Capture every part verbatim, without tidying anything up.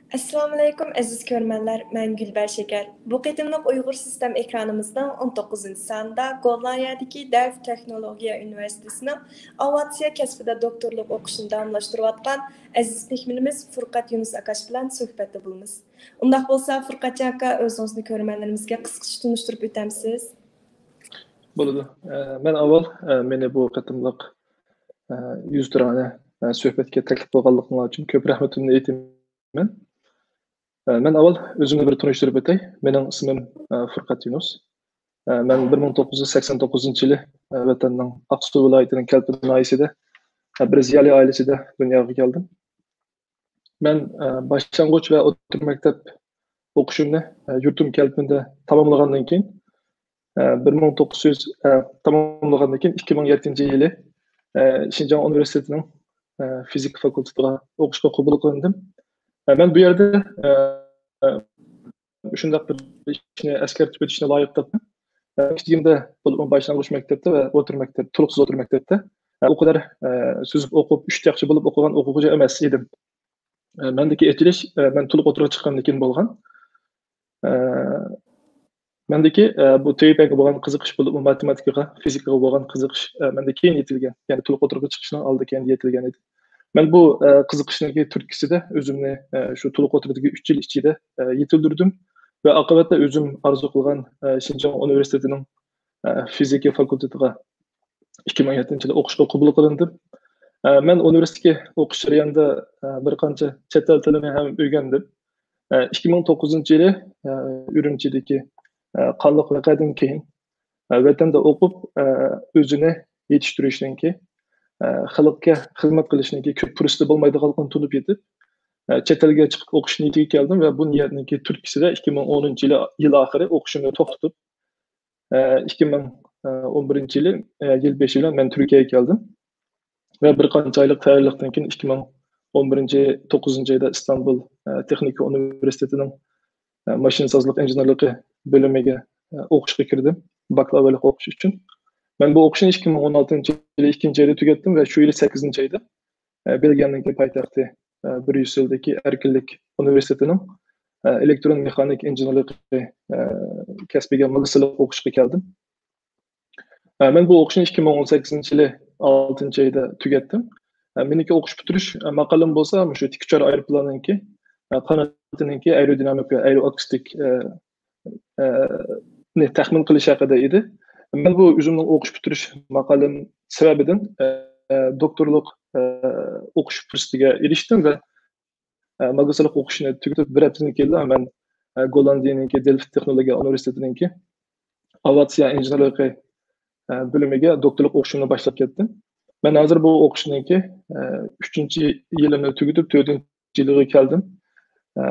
ئەسسالامۇئەلەيكۇم، ئەزىز كۆرۈرمەنلەر، مەن گۈلبەر شېكەر. بۇ قېتىملىق ئۇيغۇر سىستېم ئېكرانىمىزنىڭ ئون توققۇزىنچى سانىدا گوللاندىيەدىكى دەرف تېخنولوگىيە ئۇنىۋېرسىتېتىنىڭ ئاۋىئاتسىيە كەسپىدە دوكتورلۇق ئوقۇشىنى داۋاملاشتۇرۇۋاتقان ئەزىز مېھمىنىمىز فۇرقەت يۇنۇس ئاكاش بىلەن سۆھبەتتە بولىمىز. ئۇنداق بولسا، فۇرقەتجان ئاكا، ئۆزىڭىزنى كۆرۈرمەنلىرىمىزگە قىسقىچە تونۇشتۇرۇپ ئۆتەمسىز؟ بولىدۇ. ئە، مەن ئاۋۋال، ئە، مېنى بۇ قېتىملىق، ئە، يۈزتۇرانە، ئە، سۆھبەتكە تەكلىپ قىلغانلىقىڭلار ئۈچۈن كۆپ رەھمىتىمنى ئېيتىمەن. ئە، مەن ئاۋۋال ئۆزۈمنى بىر تونۇشتۇرۇپ ئۆتەي. مېنىڭ ئىسمىم، ئە، فۇرقەت يۇنۇس. ئە، مەن بىر مىڭ توققۇز يۈز سەكسەن توققۇزىنچى يىلى، ئە، ۋەتەننىڭ ئاقسۇ ۋىلايىتىنىڭ كەلپىن ناھىيەسىدە، ئە، بىر زىيالىي ئائىلىسىدە دۇنياغا كەلدىم. مەن، ئە، باشلانغۇچ ۋە ئوتتۇرا مەكتەپ ئوقۇشۇمنى، ئە، يۇرتۇم كەلپىندە تاماملىغاندىن كېيىن، ئە، بىر مىڭ توققۇز يۈز، ئە، تاماملىغاندىن كېيىن ئىككى مىڭ يەتتىنچى يىلى، ئە، شىنجاڭ ئۇنىۋېرسىتېتىنىڭ، ئە، فىزىكا فاكۇلتېتىغا ئوقۇشقا قوبۇل قىلىندىم. ئە، مەن بۇ يەردە، ئە، شۇنداق بىر ئىشنى ئەسكەرتىپ ئۆتۈشنى لايىق تاپتىم. ئە، كىچىكىمدە بولۇپمۇ باشلانغۇچ مەكتەپتە ۋە ئوتتۇرا مەكتەپ، تولۇقسىز ئوتتۇرا مەكتەپتە، ئە، ئۇ قەدەر، ئە، سۈزۈپ ئوقۇپ، ئۈچ ياخشى بولۇپ ئوقۇغان ئوقۇغۇچى ئەمەس ئىدىم. ئە، مەندىكى ئېچىلىش، ئە، مەن تولۇق ئوتتۇرىغا چىققاندىن كېيىن بولغان. ئە، مەندىكى، ئە، بۇ تېۋىپەنگە بولغان قىزىقىش بولۇپمۇ ماتېماتىكىغا، فىزىكىغا بولغان قىزىقىش، ئە، مەندە كېيىن يېتىلگەن. يەنى تولۇق ئوتتۇرىغا چىقىشنىڭ ئالدى كەينىدە يېتىلگەن ئىدى. مەن بۇ، ئە، قىزىقىشنىڭكى تۈرتكىسىدە ئۆزۈمنى، ئە، شۇ تولۇق ئوتتۇرىدىكى ئۈچ يىل ئىچىدە، ئە، يېتىلدۈردۈم ۋە ئاقىۋەتتە ئۆزۈم ئارزۇ قىلغان، ئە، شىنجاڭ ئۇنىۋېرسىتېتىنىڭ، ئە، فىزىكا فاكۇلتېتىغا ئىككى مىڭ يەتتىنچى يىلى ئوقۇشقا قوبۇل قىلىندىم. ئە، مەن ئۇنىۋېرسىتېتتىكى ئوقۇش جەريانىدا، ئە، بىر قانچە چەت ئەل تىلىنى ھەم ئۆگەندىم. ئە، ئىككى مىڭ توققۇزىنچى يىلى، ئە، ئۈرۈمچىدىكى، ئە، قانلىق ۋەقەدىن كېيىن، ئە، ۋەتەندە ئوقۇپ، ئە، ئۆزىنى يېتىشتۈرۈشنىڭكى، ئە، خەلققە خىزمەت قىلىشنىڭكى كۆپ پۇرسىتى بولمايدىغانلىقىنى تونۇپ يېتىپ، ئە، چەت ئەلگە چىقىپ ئوقۇش نىيىتىگە كەلدىم ۋە بۇ نىيەتنىڭكى تۈرتكىسىدە ئىككى مىڭ ئونىنچى يىلى، يىل ئاخىرى ئوقۇشۇمنى توختىتىپ، ئە، ئىككى مىڭ ئون بىرىنچى يىلى، ئە، يىل بېشى بىلەن مەن تۈركىيەگە كەلدىم. ۋە بىر قانچە ئايلىق تەييارلىقتىن كېيىن ئىككى مىڭ ئون بىرىنچى يىل توققۇزىنچى ئايدا ئىستانبۇل، ئە، تېخنىكا ئۇنىۋېرسىتېتىنىڭ، ئە، ماشىنىسازلىق ئىنژېنېرلىقى بۆلۈمىگە، ئە، ئوقۇشقا كىردىم، باكلاۋۇرلۇق ئوقۇش ئۈچۈن. مەن بۇ ئوقۇشنى ئىككى مىڭ ئون ئالتىنچى يىلى ئىككىنچى ئايدا تۈگەتتىم ۋە شۇ يىلى سەككىزىنچى ئايدا، ئە، بېلگىيەنىڭكى پايتەختى، ئە، بريۇسسېلدىكى ئەركىنلىك ئۇنىۋېرسىتېتىنىڭ، ئە، ئېلېكترون مېخانىك ئىنژېنېرلىكى، ئە، كەسپىگە ماگىستىرلىق ئوقۇشقا كەلدىم. ئە، مەن بۇ ئوقۇشنى ئىككى مىڭ ئون سەككىزىنچى يىلى ئالتىنچى ئايدا تۈگەتتىم. ئە، مېنىڭكى ئوقۇش پۈتتۈرۈش، ئە، ماقالەم بولسا مۇشۇ تىك ئۇچار ئايروپىلاننىڭكى، ئە، قانىتىنىڭكى ئايرودىنامىكا، ئايروئاكۇستىك، ئە، ئە، نى تەخمىن قىلىش ھەققىدە ئىدى. مەن بۇ ئۆزۈمنىڭ ئوقۇش پۈتتۈرۈش ماقالەم سەۋەبىدىن، ئە، ئە، دوكتورلۇق، ئە، ئوقۇش پۇرسىتىگە ئېرىشتىم ۋە، ئە، ماگىستىرلىق ئوقۇشنى تۈگىتىپ بىر ھەپتىدىن كېيىنلا مەن، ئە، گوللاندىيەنىڭكى دېلفت تېخنولوگىيە ئۇنىۋېرسىتېتىنىڭكى ئاۋىئاتسىيە ئىنژېنېرلىقى، ئە، بۆلۈمىگە دوكتورلۇق ئوقۇشۇمنى باشلاپ كەتتىم. مەن ھازىر بۇ ئوقۇشنىڭكى، ئە، ئۈچىنچى يىلىمنى تۈگىتىپ، تۆتىنچى يىلىغا كەلدىم. ئە،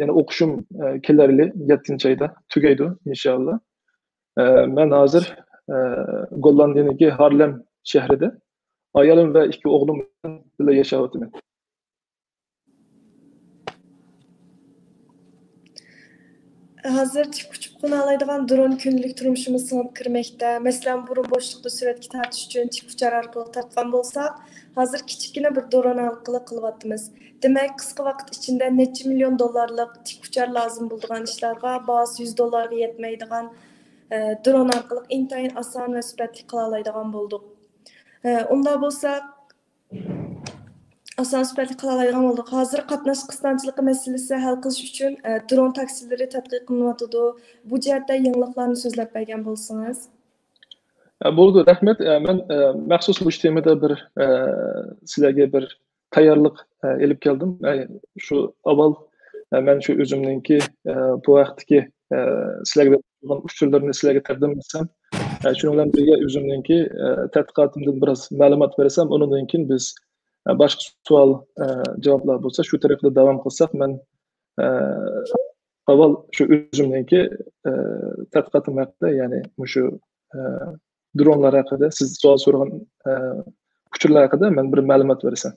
يەنى ئوقۇشۇم، ئە، كېلەر يىلى يەتتىنچى ئايدا تۈگەيدۇ، ئىنشائاللا. ئە، مەن ھازىر، ئە، گوللاندىيەنىڭكى ھارلېم شەھىرىدە ئايالىم ۋە ئىككى ئوغلۇم بىلەن بىللە ياشاۋاتىمەن. ھازىر تىك ئۇچۇپ قونالايدىغان درون كۈندىلىك تۇرمۇشىمىزغا سىڭىپ كىرمەكتە. مەسىلەن، بۇرۇن بوشلۇقتا سۈرەتكە تارتىش ئۈچۈن تىك ئۇچار ئارقىلىق تارتقان بولساق، ھازىر كىچىككىنە بىر درون ئارقىلىق قىلىۋاتىمىز. دېمەك، قىسقا ۋاقىت ئىچىدە نەچچە مىليون دوللارلىق تىك ئۇچار لازىم بولىدىغان ئىشلارغا باھاسى يۈز دوللارغا يەتمەيدىغان، ئە، درون ئارقىلىق ئىنتايىن ئاسان ۋە سۈپەتلىك قىلالايدىغان بولدۇق. ئە، ئۇنداق بولسا، ئاسان سۈپەتلىك قىلالايدىغان بولدۇق. ھازىر قاتناش قىستاڭچىلىقى مەسىلىسى ھەل قىلىش ئۈچۈن، ئە، درون تاكسىلىرى تەتقىق قىلىنىۋاتىدۇ. بۇ جەھەتتە يېڭىلىقلارنى سۆزلەپ بەرگەن بولسىڭىز. ئە، بولىدۇ، رەھمەت. ئە، مەن، ئە، مەخسۇس مۇشۇ تېمىدا بىر، ئە، سىلەرگە بىر تەييارلىق، ئە، ئېلىپ كەلدىم. ئە، شۇ ئاۋۋال، ئە، مەن شۇ ئۆزۈمنىڭكى، ئە، بۇ ھەقتىكى، ئە، سىلەرگە بەرگەن ئۇچۇرلىرىنى سىلەرگە تەقدىم ئەتسەم، ئە، شۇنىڭ بىلەن بىرگە ئۆزۈمنىڭكى، ئە، تەتقىقاتىمدىن بىراز مەلۇمات بېرىسەم، ئۇنىڭدىن كېيىن بىز، ئە، باشقا سوئال، ئە، جاۋابلار بولسا شۇ تەرىقىدە داۋام قىلساق، مەن، ئە، ئاۋۋال شۇ ئۆزۈمنىڭكى، ئە، تەتقىقاتىم ھەققىدە، يەنى مۇشۇ، ئە، درونلار ھەققىدە، سىز سوئال سورىغان، ئە، ئۇچۇرلار ھەققىدە مەن بىر مەلۇمات بېرىسەن.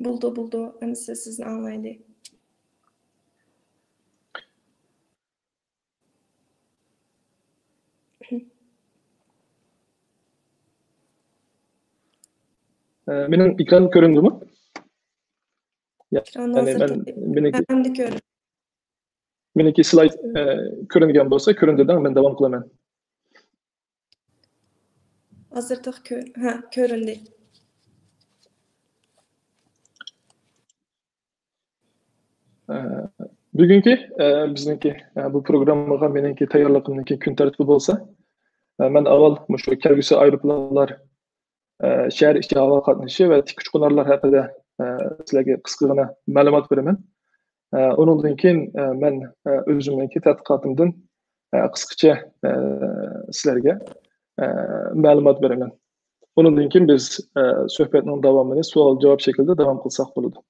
بولدى، بولدى. ئەمىسە سىزنى ئاڭلايلى. ئە، مېنىڭ ئېكران كۆرۈندىمۇ؟ يا، ئېكران يەنى ھازىر مەن كۆرۈندى. مېنىڭكى ئەمدى كۆرۈندى. مېنىڭكى سلايد ئە، كۆرۈنگەن بولسا، كۆرۈندى دەڭ، مەن داۋام قىلىمەن. ھازىردا كۆر ھە كۆرۈندى. ئە، بۈگۈنكى ئە، بىزنىڭكى ئە، بۇ پروگراممىغا مېنىڭكى تەييارلىقىمنىڭكى كۈن تەرتىپى بولسا، ئە، مەن ئاۋۋال مۇشۇ كەلگۈسى ئايروپىلانلار ئە، شەھەر ئىچى ھاۋا قاتنىشى ۋە تىك ئۇچقۇنلار ھەققىدە ئە، سىلەرگە قىسقىغىنا مەلۇمات بېرىمەن. ئە، ئۇنىڭدىن كېيىن ئە، مەن ئە، ئۆزۈمنىڭكى تەتقىقاتىمدىن ئە، قىسقىچە ئە، سىلەرگە ئە، مەلۇمات بېرىمەن. ئۇنىڭدىن كېيىن بىز ئە، سۆھبەتنىڭ داۋامىنى سوئال-جاۋاب شەكلىدە داۋام قىلساق بولىدۇ.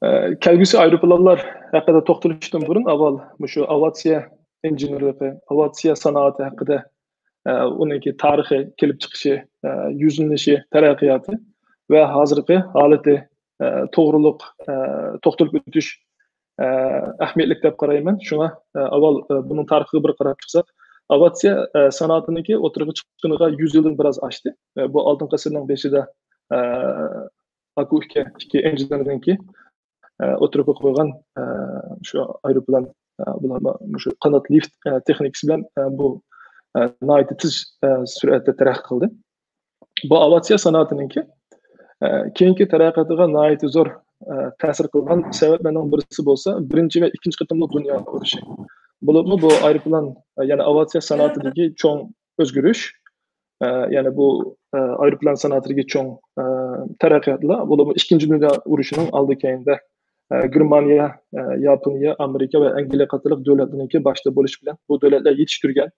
ئە، كەلگۈسى ئايروپىلانلار ھەققىدە توختىلىشتىن بۇرۇن ئاۋۋال مۇشۇ ئاۋىئاتسىيە ئىنژېنېرلىقى، ئاۋىئاتسىيە سانائىتى ھەققىدە ئە، ئۇنىڭكى تارىخى، كېلىپ چىقىشى، ئە، يۈزلىنىشى، تەرەققىياتى ۋە ھازىرقى ھالىتى ئە، توغرۇلۇق ئە، توختىلىپ ئۆتۈش ئە، ئەھمىيەتلىك دەپ قارايمەن. شۇڭا ئە، ئاۋۋال ئە، بۇنىڭ تارىخىغا بىر قاراپ چىقساق، ئاۋىئاتسىيە ئە، سانائىتىنىڭكى ئوتتۇرىغا چىققىنىغا يۈز يىلدىن بىراز ئاشتى. ئە، بۇ ئالدىنقى ئەسىرنىڭ بېشىدا ئە، ئاكا ئۇكا ئىككى ئىنژېنېرنىڭكى ئە، ئوتتۇرىغا قويغان ئە، شۇ ئايروپىلان ئە، بۇلار مۇشۇ قانات لىفت ئە، تېخنىكىسى بىلەن ئە، بۇ ئە، ناھايىتى تېز ئە، سۈرئەتتە تەرەققىي قىلدى. بۇ ئاۋىئاتسىيە سانائىتىنىڭكى ئە، كېيىنكى تەرەققىياتىغا ناھايىتى زور ئە، تەسىر قىلغان سەۋەبلەرنىڭ بىرسى بولسا بىرىنچى ۋە ئىككىنچى قېتىملىق دۇنيا ئۇرۇشى. بولۇپمۇ بۇ ئايروپىلان ئە، يەنى ئاۋىئاتسىيە سانائىتىدىكى چوڭ ئۆزگىرىش، ئە، يەنى بۇ ئە، ئايروپىلان سانائىتىدىكى چوڭ ئە، تەرەققىياتلار، بولۇپمۇ ئىككىنچى دۇنيا ئۇرۇشىنىڭ ئالدى كەينىدە ئە، گېرمانىيە، ئە، ياپونىيە، ئامېرىكا ۋە ئەنگلىيە قاتارلىق دۆلەتلەرنىڭكى باشتا بولۇشى بىلەن بۇ دۆلەتلەر يېتىشتۈرگەن،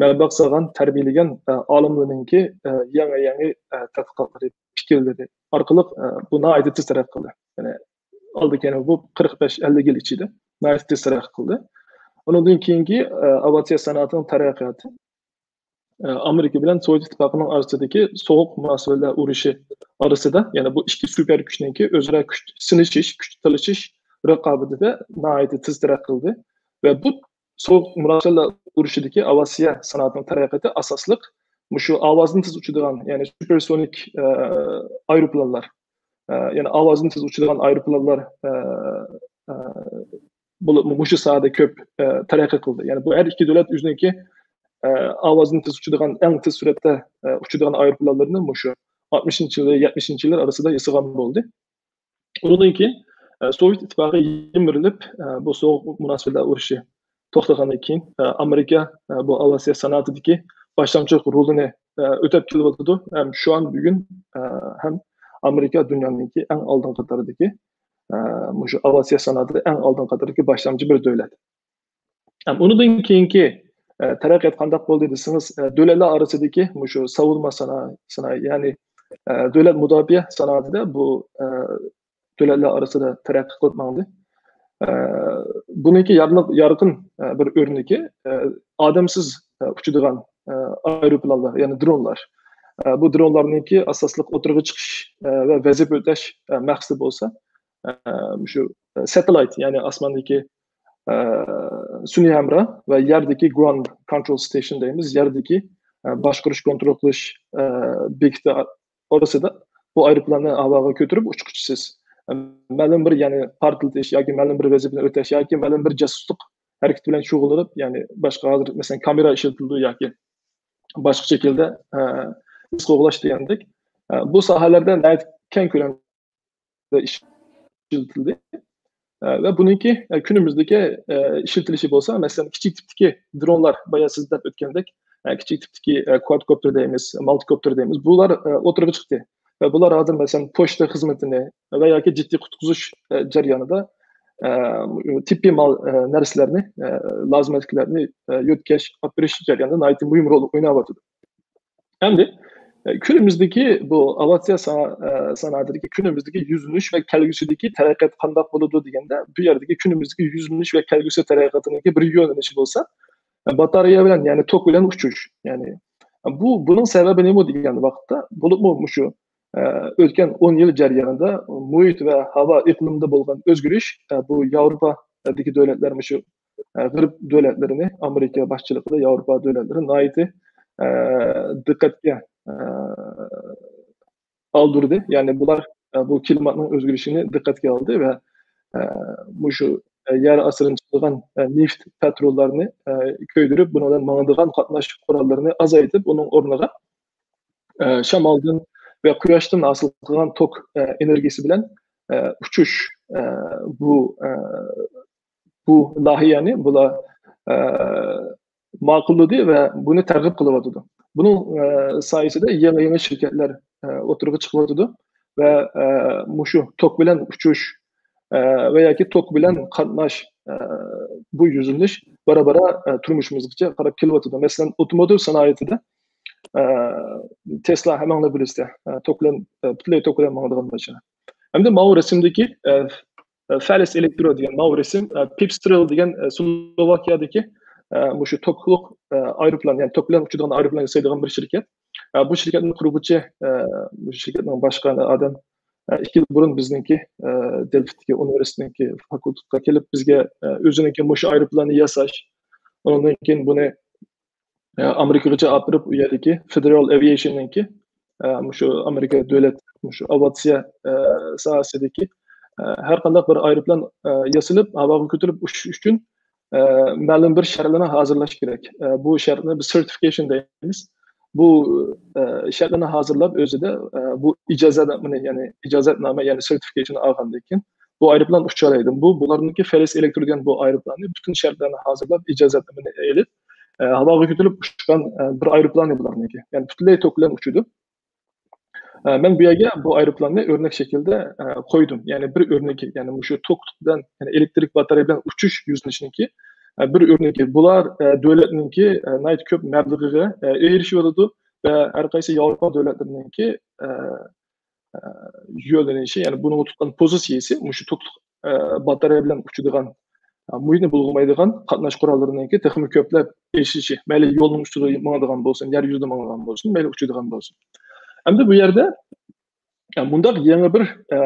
مەبلەغ سالغان، تەربىيەلىگەن ئە، ئالىملىرىنىڭكى ئە، يېڭى يېڭى ئە، تەتقىقاتلىرى، پىكىرلىرى ئارقىلىق ئە، بۇ ناھايىتى تېز تەرەققىي قىلدى. يەنى ئالدى كەينى بۇ قىرىق بەش ئەللىك يىل ئىچىدە ناھايىتى تېز تەرەققىي قىلدى. ئۇنىڭدىن كېيىنكى ئە، ئاۋىئاتسىيە سانائىتىنىڭ تەرەققىياتى ئامېرىكا بىلەن سوۋېت ئىتتىپاقىنىڭ ئارىسىدىكى سوغۇق مۇناسىۋەتلەر ئۇرۇشى ئارىسىدا، يەنى بۇ ئىككى سۇپەر كۈچنىڭكى ئۆزئارا كۈچ سىنىشىش، كۈچ تالىشىش رىقابىتىدە ناھايىتى تېز تەرەققىي قىلدى. ۋە بۇ سوغۇق مۇناسىۋەتلەر ئۇرۇشىدىكى ئاۋىئاتسىيە سانائىتىنىڭ تەرەققىياتى ئاساسلىق مۇشۇ ئاۋازدىن تېز ئۇچىدىغان، يەنى سۇپېرسونىك ئە، ئايروپىلانلار، ئە، يەنى ئاۋازدىن تېز ئۇچىدىغان ئايروپىلانلار ئە، ئە، بولۇپمۇ مۇشۇ ساھەدە كۆپ ئە، تەرەققىي قىلدى. يەنى بۇ ھەر ئىككى دۆلەت ئۆزىنىڭكى ئە، ئاۋازدىن تېز ئۇچىدىغان، ئەڭ تېز سۈرئەتتە ئە، ئۇچىدىغان ئايروپىلانلىرىنى مۇشۇ ئاتمىشىنچى يىلى، يەتمىشىنچى يىللار ئارىسىدا ياسىغان بولدى. ئۇنىڭدىن كېيىن ئە، سوۋېت ئىتتىپاقى يىمىرىلىپ، ئە، بۇ سوغۇق مۇناسىۋەتلەر ئۇرۇشى توختىغاندىن كېيىن، ئە، ئامېرىكا ئە، بۇ ئاۋىئاتسىيە سانائىتىدىكى باشلامچىلىق رولىنى ئە، ئۆتەپ كېلىۋاتىدۇ. ھەم شۇ ئان بۈگۈن ئە، ھەم ئامېرىكا دۇنيانىڭكى ئەڭ ئالدىنقى قاتاردىكى ئە، مۇشۇ ئاۋىئاتسىيە سانائىتىدە ئەڭ ئالدىنقى قاتاردىكى باشلامچى بىر دۆلەت. ھەم ئۇنىڭدىن كېيىنكى ئە، تەرەققىيات قانداق بولدى دېسىڭىز، ئە، دۆلەتلەر ئارىسىدىكى مۇشۇ ساۋۇنما سانائى، سانائى، يەنى ئە، دۆلەت مۇداپىئە سانائىتىدە بۇ ئە، دۆلەتلەر ئارىسىدا تەرەققىي قىلىپ ماڭدى. ئە، بۇنىڭكى يارلىق-، يارقىن ئە، بىر ئۆرنىكى ئە، ئادەمسىز ئە، ئۇچىدىغان ئە، ئايروپىلانلار، يەنى درونلار. ئە، بۇ درونلارنىڭكى ئاساسلىق ئوتتۇرىغا چىقىش ئە، ۋە ۋەزىپە ئۆتەش ئە، مەقسىتى بولسا ئە، مۇشۇ ساتېلايت، يەنى ئاسماندىكى ئە، سۈنئىي ھەمراھ ۋە يەردىكى ground control station دەيمىز، يەردىكى ئە، باشقۇرۇش، كونترول قىلىش ئە، بېكىتى ئارىسىدا بۇ ئايروپىلاننى ھاۋاغا كۆتۈرۈپ ئۇچقۇچىسىز ئە، مەلۇم بىر، يەنى پارتلىتىش ياكى مەلۇم بىر ۋەزىپىنى ئۆتەش ياكى مەلۇم بىر جاسۇسلۇق ھەرىكىتى بىلەن شۇغۇللىنىپ، يەنى باشقا ھازىر مەسىلەن كامېرا ئىشلىتىلىدۇ ياكى باشقا شەكىلدە ئە، ئىز قوغلاش دېگەندەك ئە، بۇ ساھەلەردە ناھايىتى كەڭ كۆلەمدە ئىشلىتىلدى. ئە، ۋە بۇنىڭكى ئە، كۈنىمىزدىكى ئە، ئىشلىتىلىشى بولسا، مەسىلەن، كىچىك تىپتىكى درونلار، بايا سىز دەپ ئۆتكەندەك ئە، كىچىك تىپتىكى ئە، كوادكوپتېر دەيمىز، مالتىكوپتېر دەيمىز، بۇلار ئە، ئوتتۇرىغا چىقتى. ۋە بۇلار ھازىر مەسىلەن پوچتا خىزمىتىنى ۋە ياكى جىددىي قۇتقۇزۇش ئە، جەريانىدا ئە، تىببىي مال ئە، نەرسىلەرنى ئە، لازىمەتلىكلەرنى ئە، يۆتكەش، ئاپىرىش جەريانىدا ناھايىتى مۇھىم رول ئويناۋاتىدۇ. ئەمدى ئە، كۈنىمىزدىكى بۇ ئاۋىئاتسىيە سا-، ئە، سانائىتىدىكى كۈنىمىزدىكى يۈزلىنىش ۋە كەلگۈسىدىكى تەرەققىيات قانداق بولىدۇ دېگەندە، بۇ يەردىكى كۈنىمىزدىكى يۈزلىنىش ۋە كەلگۈسى تەرەققىياتىنىڭكى بىر يۆنىلىشى بولسا ئە، باتارېيە بىلەن، يەنى توك بىلەن ئۇچۇش. يەنى بۇ، بۇنىڭ سەۋەبى نېمە دېگەن ۋاقىتتا، بولۇپمۇ مۇشۇ ئە، ئۆتكەن ئون يىل جەريانىدا مۇھىت ۋە ھاۋا ئىقلىمىدا بولغان ئۆزگىرىش ئە، بۇ ياۋروپادىكى دۆلەتلەر، مۇشۇ ئە، غەرب دۆلەتلىرىنى، ئامېرىكا باشچىلىقىدا ياۋروپا دۆلەتلىرى ناھايىتى ئە، دىققەتكە ئە، ئالدۇردى. يەنى بۇلار ئە، بۇ كىلىماتنىڭ ئۆزگىرىشىنى دىققەتكە ئالدى ۋە، ئە، مۇشۇ، ئە، يەر ئاستىدىن چىقىدىغان، ئە، نېفىت پەتروللارنى، ئە، كۆيدۈرۈپ، بۇنىڭ بىلەن ماڭىدىغان قاتناش قوراللىرىنى ئازايتىپ، ئۇنىڭ ئورنىغا، ئە، شامالدىن ۋە قۇياشتىن ھاسىل قىلغان توك، ئە، ئېنېرگىيىسى بىلەن، ئە، ئۇچۇش، ئە، بۇ، ئە، بۇ لايىھەنى بۇلار، ئە، ماقۇللىدى ۋە بۇنى تەرغىب قىلىۋاتىدۇ. بۇنىڭ، ئە، سايىسىدە يېڭى-يېڭى شىركەتلەر، ئە، ئوتتۇرىغا چىقىۋاتىدۇ ۋە، ئە، مۇشۇ توك بىلەن ئۇچۇش، ئە، ۋە ياكى توك بىلەن قاتناش، ئە، بۇ يۈزلىنىش بارا-بارا، ئە، تۇرمۇشىمىزغىچە قاراپ كېلىۋاتىدۇ. مەسىلەن، ئوتوموتىل سانائىتىدە، ئە، تېسلا ھەممىڭلار بىلىسىلەر، ئە، توك بىلەن، ئە، پۈتۈنلەي توك بىلەن ماڭىدىغان ماشىنا. ئەمدى ماۋۇ رەسىمدىكى، ئە، ئە، فەلس ئېلېكترو دېگەن ماۋۇ رەسىم، ئە، پىپسترېل دېگەن، ئە، سلوۋاكىيەدىكى، ئە، مۇشۇ توكلۇق، ئە، ئايروپىلان، يەنى توك بىلەن ئۇچىدىغان ئايروپىلان ياسايدىغان بىر شىركەت. ئە، بۇ شىركەتنىڭ قۇرغۇچى، ئە، بۇ شىركەتنىڭ باشقا ئادەم، ئە، ئىككى يىل بۇرۇن بىزنىڭكى، ئە، دېلفتتىكى ئۇنىۋېرسىتېتنىڭكى فاكۇلتېتقا كېلىپ، بىزگە، ئە، ئۆزىنىڭكى مۇشۇ ئايروپىلاننى ياساش، ئۇنىڭدىن كېيىن بۇنى ئە، ئامېرىكىغىچە ئاپىرىپ، ئۇ يەردىكى فېدېرال ئېۋىئېيشننىڭكى، ئە، مۇشۇ ئامېرىكا دۆلەت، مۇشۇ ئاۋىئاتسىيە، ئە، ساھەسىدىكى، ئە، ھەر قانداق بىر ئايروپىلان، ئە، ياسىلىپ، ھاۋاغا كۆتۈرۈپ ئۇچۇش ئۈچۈن، ئە، مەلۇم بىر شەرتلەرنى ھازىرلاش كېرەك. ئە، بۇ شەرتنى بىز سېرتىفىكېيشن دەيمىز. بۇ، ئە، شەرتلەرنى ھازىرلاپ، ئۆزىدە، ئە، بۇ ئىجازەتنامىنى، يەنى ئىجازەتنامە، يەنى سېرتىفىكېيشن ئالغاندىن كېيىن، بۇ ئايروپىلان ئۇچالايدۇ. بۇ، بۇلارنىڭكى فەلس ئېلېكترو دېگەن بۇ ئايروپىلاننى پۈتۈن شەرتلەرنى ھازىرلاپ، ئىجازەتنامىنى ئېلىپ، ئە، ھاۋاغا كۆتۈرۈپ ئۇچقان، ئە، بىر ئايروپىلانى بۇلارنىڭكى. يەنى پۈتۈنلەي توك بىلەن ئۇچىدۇ. ئە، مەن بۇ يەرگە بۇ ئايروپىلاننى ئۆرنەك شەكىلدە، ئە، قويدۇم. يەنى بىر ئۆرنىكى، يەنى مۇشۇ توك بىلەن، يەنى ئېلېكترىك باتارېيە بىلەن ئۇچۇش يۈزلىنىشىنىڭكى، ئە، بىر ئۆرنىكى. بۇلار، ئە، دۆلەتنىڭكى، ئە، ناھايىتى كۆپ مەبلىغىگە، ئە، ئېرىشىۋاتىدۇ ۋە ھەر قايسى ياۋروپا دۆلەتلىرىنىڭكى، ئە، ئە، يۆنىلىشى، يەنى بۇنىڭغا تۇتقان پوزىتسىيىسى مۇشۇ توكلۇق، ئە، باتارېيە بىلەن ئۇچىدىغان، ئە، مۇھىتنى بۇلغىمايدىغان قاتناش قوراللىرىنىڭكى تېخىمۇ كۆپلەپ ئېشىشى، مەيلى يولنىڭ ئۈستىدە ماڭىدىغان بولسۇن، يەر يۈزىدە ماڭىدىغان بولسۇن، مەيلى ئۇچىدىغان بولسۇن. ئەمدى بۇ يەردە، ئە، مۇنداق يېڭى بىر، ئە،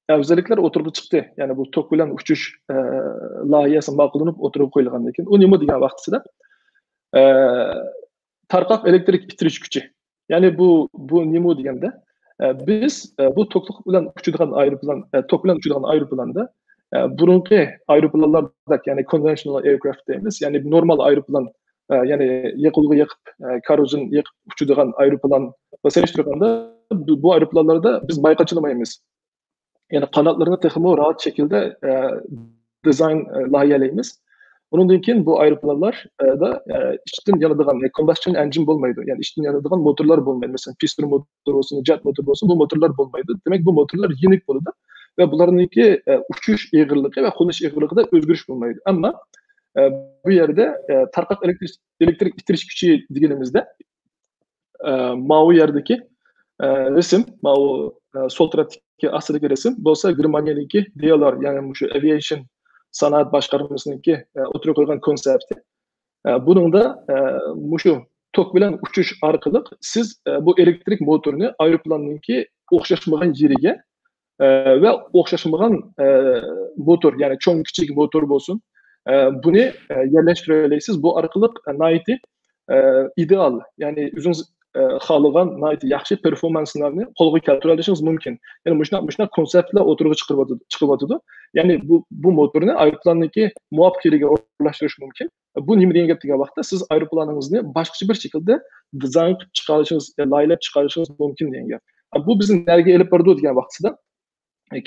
ئەۋزەللىكلەر ئوتتۇرىغا چىقتى. يەنى بۇ توك بىلەن ئۇچۇش، ئە، لايىھەسى ماقۇللىنىپ ئوتتۇرىغا قويۇلغاندىن كېيىن، ئۇ نېمە دېگەن ۋاقتىسىدا، ئە، تارقاق ئېلېكترىك ئىتتىرىش كۈچى. يەنى بۇ، بۇ نېمە دېگەندە، ئە، بىز، ئە، بۇ توكلۇق بىلەن ئۇچىدىغان ئايروپىلان، ئە، توك بىلەن ئۇچىدىغان ئايروپىلاندا، ئە، بۇرۇنقى ئايروپىلانلاردەك، يەنى كونۋېنشنال ئېيركرافت دەيمىز، يەنى نورمال ئايروپىلان، ئە، يەنى يېقىلغۇ يېقىپ، ئە، كېروزىن يېقىپ ئۇچىدىغان ئايروپىلانغا سېلىشتۇرغاندا، بۇ، بۇ ئايروپىلانلاردا بىز ماي قاچىلىمايمىز. يەنى قاناتلىرىنى تېخىمۇ راھەت شەكىلدە، ئە، دىزاين، ئە، لايىھەلەيمىز. ئۇنىڭدىن كېيىن بۇ ئايروپىلانلار، ئە، دا، ئە، ئىچتىن يانىدىغان، يەنى كومباشچن ئېنجىن بولمايدۇ. يەنى ئىچتىن يانىدىغان موتورلار بولمايدۇ. مەسىلەن، پىستون موتور بولسۇن، جەت موتور بولسۇن، بۇ موتورلار بولمايدۇ. دېمەك، بۇ موتورلار يېنىك بولىدۇ ۋە بۇلارنىڭكى، ئە، ئۇچۇش ئېغىرلىقى ۋە قونۇش ئېغىرلىقىدا ئۆزگىرىش بولمايدۇ. ئەمما، ئە، بۇ يەردە، ئە، تارقاق ئېلېكترىك، ئېلېكترىك ئىتتىرىش كۈچى دېگىنىمىزدە، ئە، ماۋۇ يەردىكى، ئە، رەسىم، ماۋۇ، ئە، سول تەرەپتىكى ئاستىدىكى رەسىم بولسا گېرمانىيەنىڭكى دى ئېل ئار، يەنى مۇشۇ ئېۋىئېيشن سانائەت باشقارمىسىنىڭكى، ئە، ئوتتۇرىغا قويغان كونسېپتى. ئە، بۇنىڭدا، ئە، مۇشۇ توك بىلەن ئۇچۇش ئارقىلىق سىز، ئە، بۇ ئېلېكترىك موتورنى ئايروپىلاننىڭكى ئوخشاشمىغان يېرىگە، ئە، ۋە ئوخشاشمىغان، ئە، موتور، يەنى چوڭ كىچىك موتور بولسۇن، ئە، بۇنى، ئە، يەرلەشتۈرەلەيسىز. بۇ ئارقىلىق، ئە، ناھايىتى، ئە، ئىدېئال، يەنى ئۆزىڭىز، ئە، خالىغان ناھايىتى ياخشى پېرفورمانسلارنى قولغا كەلتۈرەلىشىڭىز مۇمكىن. يەنى مۇشۇنداق، مۇشۇنداق كونسېپتلار ئوتتۇرىغا چىقىرىۋاتىدۇ، چىقىۋاتىدۇ. يەنى بۇ، بۇ موتورنى ئايروپىلاننىڭكى مۇۋاپىق يېرىگە ئورۇنلاشتۇرۇش مۇمكىن. بۇ نېمە دېگەن گەپ دېگەن ۋاقىتتا، سىز ئايروپىلانىڭىزنى باشقىچە بىر شەكىلدە دىزاين قىلىپ چىقارىشىڭىز، لايىھەلەپ چىقارىشىڭىز مۇمكىن دېگەن گەپ. بۇ بىزنى نەگە ئېلىپ بارىدۇ دېگەن ۋاقتىدا،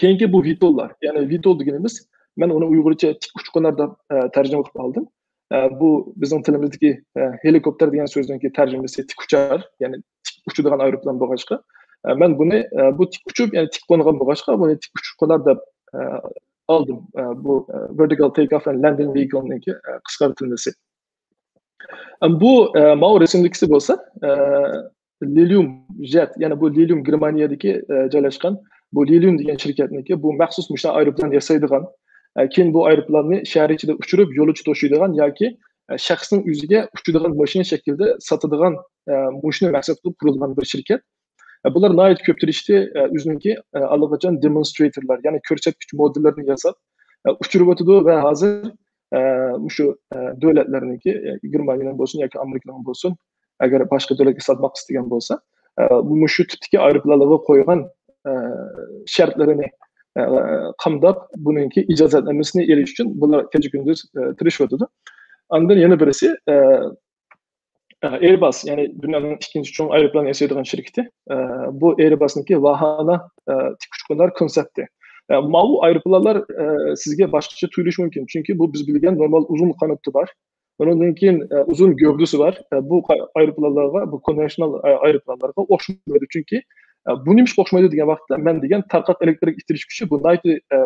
كېيىنكى بۇ ۋىتوللار، يەنى ۋىتول دېگىنىمىز، مەن ئۇنى ئۇيغۇرچە تىك ئۇچقۇنلار دەپ، ئە، تەرجىمە قىلىپ ئالدىم. ئە، بۇ بىزنىڭ تىلىمىزدىكى، ئە، ھېلىكوپتېر دېگەن سۆزنىڭكى تەرجىمىسى تىك ئۇچار، يەنى تىك ئۇچىدىغان ئايروپىلان بولغاچقا، ئە، مەن بۇنى، ئە، بۇ تىك ئۇچۇپ، يەنى تىك قونغان بولغاچقا، بۇنى تىك ئۇچقۇنلار دەپ، ئە، ئالدىم. ئە، بۇ، ئە، ۋېرتىكال تېيك ئوف ئەند لاندىنگ ۋېھىكلنىڭكى، ئە، قىسقارتىلمىسى. ئە، بۇ، ئە، ماۋۇ رەسىمدىكىسى بولسا، ئە، لىليۇم جەت، يەنى بۇ لىليۇم گېرمانىيەدىكى، ئە، جايلاشقان، بۇ لىليۇم دېگەن شىركەتنىڭكى، بۇ مەخسۇس مۇشۇنداق ئايروپىلان ياسايدىغان، ئە، كېيىن بۇ ئايروپىلاننى شەھەر ئىچىدە ئۇچۇرۇپ، يولۇچى توشۇيدىغان ياكى، ئە، شەخسنىڭ ئۆزىگە ئۇچىدىغان ماشىنا شەكلىدە ساتىدىغان، ئە، مۇشۇنى مەقسەت قىلىپ قۇرۇلغان بىر شىركەت. ئە، بۇلار ناھايىتى كۆپ تىرىشتى، ئە، ئۆزىنىڭكى، ئە، ئاللىقاچان دېمونسترېتورلار، يەنى كۆرسەتكۈچ مودېللىرىنى ياساپ، ئە، ئۇچۇرۇۋاتىدۇ ۋە ھازىر، ئە، مۇشۇ، ئە، دۆلەتلەرنىڭكى، ئە، گېرمانىيەنىڭ بولسۇن ياكى ئامېرىكىنىڭ بولسۇن، ئەگەر باشقا دۆلەتكە ساتماق ئىستىگەن بولسا، ئە، مۇشۇ تىپتىكى ئايروپىلانلارغا قويغان، ئە، شەرتلىرىنى، ئە، قامداپ، بۇنىڭكى ئىجازەتنامىسىنى ئېلىش ئۈچۈن بۇلار كېچە-كۈندۈز، ئە، تىرىشىۋاتىدۇ. ئاندىن يەنە بىرسى، ئە، ئە، ئېرباس، يەنى دۇنيانىڭ ئىككىنچى چوڭ ئايروپىلان ياسايدىغان شىركىتى. ئە، بۇ ئېرباسنىڭكى ۋاھانە، ئە، تىك ئۇچقۇنلار كونسېپتى. ئە، ماۋۇ ئايروپىلانلار، ئە، سىزگە باشقىچە تۇيۇلۇشى مۇمكىن، چۈنكى بۇ بىز بىلگەن نورمال ئۇزۇن قانىتى بار. ئۇنىڭدىن كېيىن، ئە، ئۇزۇن گەۋدىسى بار. ئە، بۇ قا-، ئايروپىلانلارغا، بۇ كونۋېنشنال، ئە، ئايروپىلانلارغا ئوخشىمايدۇ. چۈنكى، ئە، بۇ نېمىشقا ئوخشىمايدۇ دېگەن ۋاقىتتا، مەن دېگەن تارقاق ئېلېكتىرىك ئىتتىرىش كۈچى، بۇ ناھايىتى، ئە،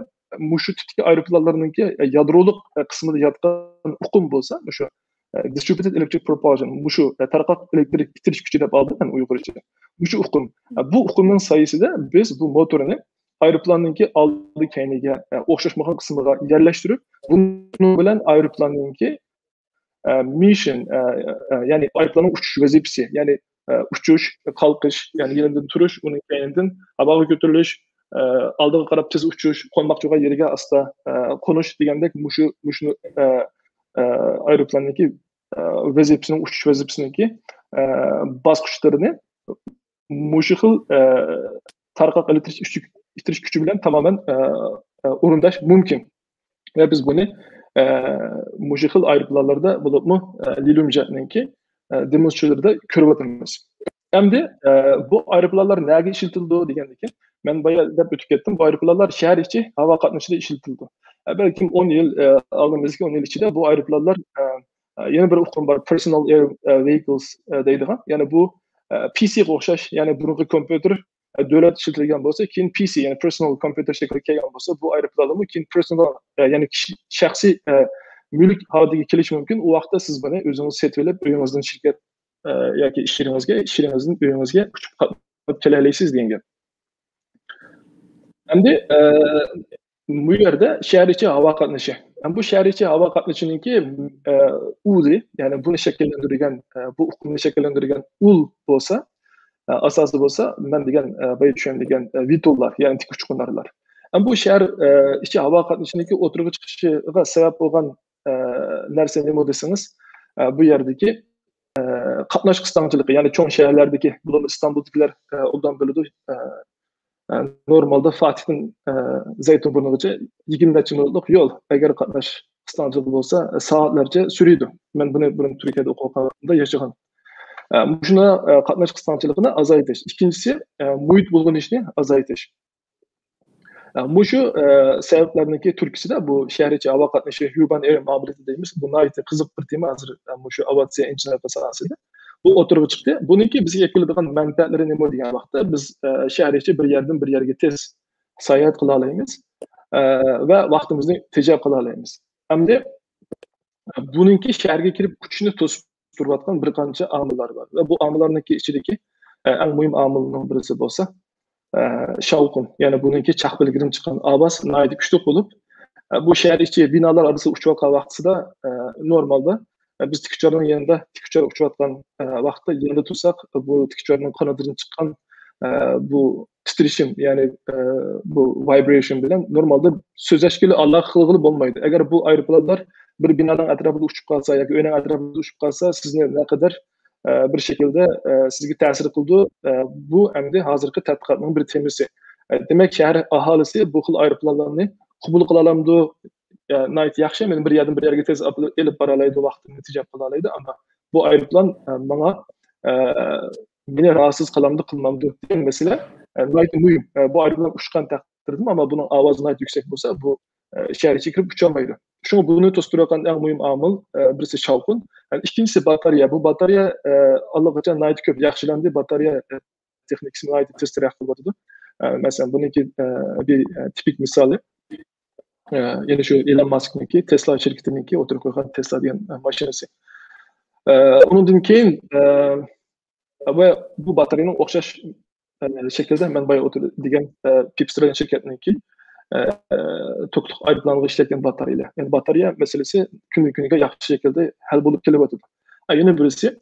مۇشۇ تىپتىكى ئايروپىلانلارنىڭكى، ئە، يادرولۇق، ئە، قىسمىدا ياتقان ئۇقۇم بولسا، مۇشۇ، ئە، distributed electric propulsion، مۇشۇ، ئە، تارقاق ئېلېكتىرىك ئىتتىرىش كۈچى دەپ ئالدىم مەن ئۇيغۇرچە. مۇشۇ ئۇقۇم. ئە، بۇ ئۇقۇمنىڭ سايىسىدە بىز بۇ موتورنى ئايروپىلاننىڭكى ئالدى كەينىگە، ئە، ئوخشاشمىغان قىسمىغا يەرلەشتۈرۈپ، بۇنىڭ بىلەن ئايروپىلاننىڭكى، ئە، مىشن، ئە، ئە، يەنى ئايروپىلاننىڭ ئۇچۇش ۋەزىپىسى، يەنى، ئە، ئۇچۇش، قالقىش، يەنى يېنىدىن تۇرۇش، ئۇنىڭ كەينىدىن ھاۋاغا كۆتۈرۈلۈش، ئە، ئالدىغا قاراپ تېز ئۇچۇش، قونماقچى بولغان يېرىگە ئاستا، ئە، قونۇش دېگەندەك مۇشۇ، مۇشۇنى، ئە، ئە، ئايروپىلاننىڭكى، ئە، ۋەزىپىسىنىڭ، ئۇچۇش ۋەزىپىسىنىڭكى، ئە، باسقۇچلىرىنى مۇشۇ خىل، ئە، تارقاق ئېلېكتىرىك ئىتتىرىش كۈچى بىلەن تامامەن، ئە، ئە، ئورۇنداش مۇمكىن. ۋە بىز بۇنى، ئە، مۇشۇ خىل ئايروپىلانلاردا بولۇپمۇ، ئە، لىلۇمجەتنىڭكى، ئە، دېمونستراتسىيىلىرىدا كۆرۈۋاتىمىز. ئەمدى، ئە، بۇ ئايروپىلانلار نەگە ئىشلىتىلىدۇ دېگەندىكىن، مەن بايا دەپ ئۆتۈپ كەتتىم، بۇ ئايروپىلانلار شەھەر ئىچى ھاۋا قاتنىشىدا ئىشلىتىلىدۇ. ئە، بەلكىم ئون يىل، ئە، ئالدىمىزدىكى ئون يىل ئىچىدە بۇ ئايروپىلانلار، ئە، ئە، يەنە بىر ئۇقۇم بار، personal air، ئە، vehicles، ئە، دەيدىغان. يەنى بۇ، ئە، پى سىغا ئوخشاش، يەنى بۇرۇنقى كومپيۇتېر، ئە، دۆلەت ئىشلىتىلگەن بولسا، كېيىن پى سى، يەنى personal computer شەكلىگە كەلگەن بولسا، بۇ ئايروپىلانلارمۇ كېيىن personal، ئە، يەنى كىشى، شەخسىي، ئە، مۈلۈك ھالىتىگە كېلىشى مۇمكىن. ئۇ ۋاقىتتا سىز بۇنى ئۆزىڭىز سېتىۋېلىپ، ئۆيىڭىزدىن شىركەت، ئە، ياكى ئىش يېرىڭىزگە، ئىش يېرىڭىزدىن ئۆيىڭىزگە ئۇچۇپ قاتناپ كېلەلەيسىز دېگەن گەپ. ئەمدى، ئە، بۇ يەردە شەھەر ئىچى ھاۋا قاتنىشى. ئە، بۇ شەھەر ئىچى ھاۋا قاتنىشىنىڭكى، ئە، ئۇلى، يەنى بۇنى شەكىللەندۈرگەن، ئە، بۇ ئۇقۇمنى شەكىللەندۈرگەن ئۇل بولسا، ئە، ئاساسى بولسا، مەن دېگەن، ئە، بايا چۈشەندۈرگەن، ئە، ۋىتوللار، يەنى تىك ئۇچقۇنلار. ئە، بۇ شەھەر، ئە، ئىچى ھاۋا قاتنىشىنىڭكى ئوتتۇرىغا چىقىشىغا سەۋەب بولغان، ئە، نەرسە نېمە دېسىڭىز، ئە، بۇ يەردىكى، ئە، قاتناش قىستاڭچىلىقى، يەنى چوڭ شەھەرلەردىكى، بولۇپمۇ ئىستانبۇلدىكىلەر، ئە، ئوبدان بىلىدۇ، ئە، ئە، نورمالدا فاتىھتىن، ئە، زەيتۇنبۇرنىغىچە يىگىرمە نەچچە مىنۇتلۇق يول. ئەگەر قاتناش قىستاڭچىلىقى بولسا، سائەتلەرچە سۈرىدۇ. مەن بۇنى بۇرۇن تۈركىيەدە ئوقۇغان ۋاقتىمدا ياشىغان. ئە، مۇشۇنداق، ئە، قاتناش قىستاڭچىلىقىنى ئازايتىش. ئىككىنچىسى، ئە، مۇھىت بۇلغىنىشنى ئازايتىش. ئە، مۇشۇ، ئە، سەۋەبلەرنىڭكى تۈرتكىسىدە بۇ شەھەر ئىچى ھاۋا قاتنىشى، urban air mobility دەيمىز. بۇ ناھايىتى قىزىق بىر تېما ھازىر، ئە، مۇشۇ ئاۋىئاتسىيە ئىنچىنىپ ساھەسىدە. بۇ ئوتتۇرىغا چىقتى. بۇنىڭكى بىزگە ئەكېلىدىغان مەنپەئەتلىرى نېمە دېگەن ۋاقىتتا، بىز، ئە، شەھەر ئىچى بىر يەردىن بىر يەرگە تېز ساياھەت قىلالايمىز، ئە، ۋە ۋاقتىمىزنى تېجەپ قىلالايمىز. ئەمدى، ئە، بۇنىڭكى شەھەرگە كىرىپ ئۇچۇشنى توسۇپ تۇرۇۋاتقان بىر قانچە ئامىللار بار. ۋە بۇ ئامىللارنىڭكى ئىچىدىكى، ئە، ئەڭ مۇھىم ئامىلنىڭ بىرسى بولسا، ئە، شاۋقۇن. يەنى بۇنىڭكى چاق بىلدۈرۈم چىققان ئاۋاز ناھايىتى كۈچلۈك بولۇپ، ئە، بۇ شەھەر ئىچى بىنالار ئارىسىدا ئۇچۇۋاتقان ۋاقتىسىدا، ئە، نورمالدا، ئە، بىز تىك ئۇچارنىڭ يېنىدا، تىك ئۇچار ئۇچۇۋاتقان، ئە، ۋاقىتتا يېنىدا تۇرساق، بۇ تىك ئۇچارنىڭ قانىتىدىن چىققان، ئە، بۇ تىترىشىم، يەنى، ئە، بۇ ۋايبرېيشن بىلەن نورمالدا سۆزلەشكىلى، ئالاقە قىلغىلى بولمايدۇ. ئەگەر بۇ ئايروپىلانلار بىر بىنانىڭ ئەتراپىدا ئۇچۇپ قالسا ياكى ئۆينىڭ ئەتراپىدا ئۇچۇپ قالسا، سىزنى نەقەدەر، ئە، بىر شەكىلدە، ئە، سىزگە تەسىر قىلىدۇ. ئە، بۇ ئەمدى ھازىرقى تەتقىقاتنىڭ بىر تېمىسى. ئە، دېمەك، شەھەر ئاھالىسى بۇ خىل ئايروپىلانلارنى قوبۇل قىلالامدۇ؟ ئە، ناھايىتى ياخشى، مېنى بىر يەردىن بىر يەرگە تېز ئاپ-، ئېلىپ بارالايدۇ، ۋاقتىمنى تېجەپ قىلالايدۇ. ئەمما بۇ ئايروپىلان، ئە، ماڭا، ئە، مېنى راھەتسىز قىلامدۇ، قىلمامدۇ دېگەن مەسىلە، ئە، ناھايىتى مۇھىم. ئە، بۇ ئايروپىلان ئۇچقان تەقدىردىمۇ، ئەمما بۇنىڭ ئاۋازى ناھايىتى يۈكسەك بولسا، بۇ، ئە، شەھەر ئىچىگە كىرىپ ئۇچالمايدۇ. شۇڭا بۇنى توستۇرۇۋاتقان ئەڭ مۇھىم ئامىل، ئە، بىرسى شاۋقۇن، ئە، ئىككىنچىسى باتارېيە. بۇ باتارېيە، ئە، ئاللىقاچان ناھايىتى كۆپ ياخشىلاندى. باتارېيە، ئە، تېخنىكىسى ناھايىتى تېز تەرەققىي قىلىۋاتىدۇ. ئە، مەسىلەن، بۇنىڭكى، ئە، بىر، ئە، تىپىك مىسالى، ئە، يەنە شۇ ئېلون ماسكنىڭكى تېسلا شىركىتىنىڭكى ئوتتۇرىغا قويغان تېسلا دېگەن، ئە، ماشىنىسى. ئە، ئۇنىڭدىن كېيىن، ئە، ۋە بۇ باتارېينىڭ ئوخشاش، ئە، شەكىلدە مەن بايا ئوتتۇرا دېگەن، ئە، پىپسترا دېگەن شىركەتنىڭكى، ئە، توكلۇق ئايروپىلانغا ئىشلەتكەن باتارېيلار. يەنى باتارېيە مەسىلىسى كۈندىن كۈنگە ياخشى شەكىلدە ھەل بولۇپ كېلىۋاتىدۇ. ئە، يەنە بىرسى،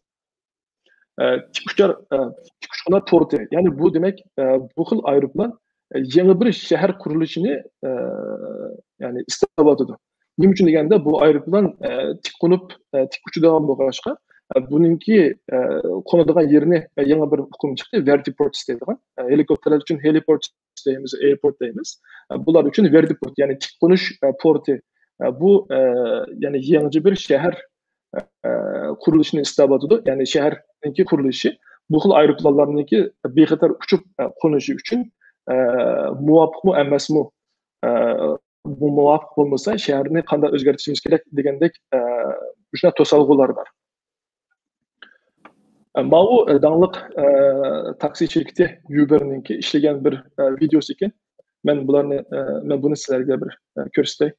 ئە، تىك ئۇچار، ئە، تىك ئۇچقۇنلار پورتى. يەنى بۇ دېمەك، ئە، بۇ خىل ئايروپىلان، ئە، يېڭى بىر شەھەر قۇرۇلۇشىنى، ئە، يەنى ئىستاۋاتىدۇ. نېمە ئۈچۈن دېگەندە، بۇ ئايروپىلان، ئە، تىك قونۇپ، ئە، تىك ئۇچىدىغان بولغاچقا، ئە، بۇنىڭكى، ئە، قونىدىغان يېرىنى، ئە، يېڭى بىر ئۇقۇم چىقتى، ۋېرتىپورتس دەيدىغان. ئە، ھېلىكوپتېرلار ئۈچۈن ھېلىپورت دەيمىز، ئېيرپورت دەيمىز. ئە، بۇلار ئۈچۈن ۋېرتىپورت، يەنى تىك قونۇش، ئە، پورتى. ئە، بۇ، ئە، يەنى يېڭىچە بىر شەھەر، ئە، قۇرۇلۇشىنى ئىستەۋاتىدۇ. يەنى شەھەرنىڭكى قۇرۇلۇشى. بۇ خىل ئايروپىلانلارنىڭكى بىخەتەر ئۇچۇپ، ئە، قونۇشى ئۈچۈن، ئە، مۇۋاپىقمۇ ئەمەسمۇ؟ ئە، بۇ مۇۋاپىق بولمىسا، شەھەرنى قانداق ئۆزگەرتىشىمىز كېرەك دېگەندەك، ئە، مۇشۇنداق توسالغۇلار بار. ئە، ماۋۇ، ئە، داڭلىق، ئە، تاكسى شىركىتى يۇبېرنىڭكى ئىشلىگەن بىر، ئە، ۋىدېئوسى ئىكەن. مەن بۇلارنى، ئە، مەن بۇنى سىلەرگە بىر، ئە، كۆرسىتەي.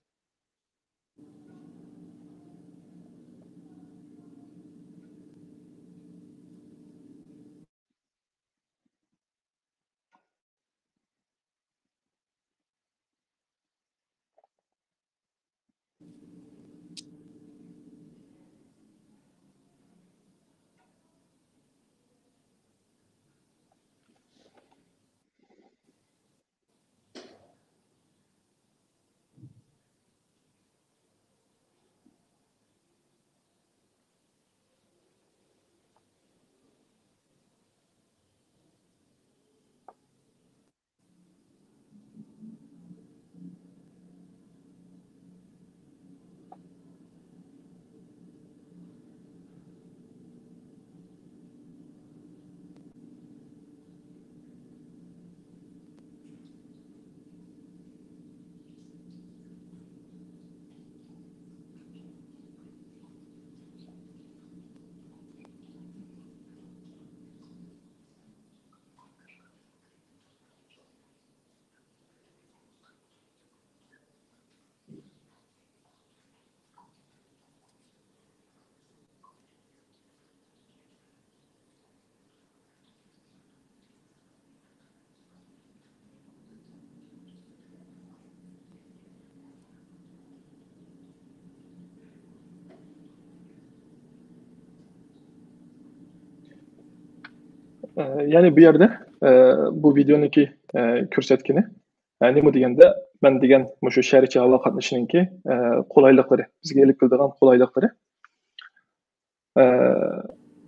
ئە، يەنى بۇ يەردە، ئە، بۇ ۋىدېئونىڭكى، ئە، كۆرسەتكىنى، ئە، نېمە دېگەندە، مەن دېگەن مۇشۇ شەھەر ئىچى ھاۋا قاتنىشىنىڭكى، ئە، قولايلىقلىرى، بىزگە ئېلىپ كېلىدىغان قولايلىقلىرى. ئە،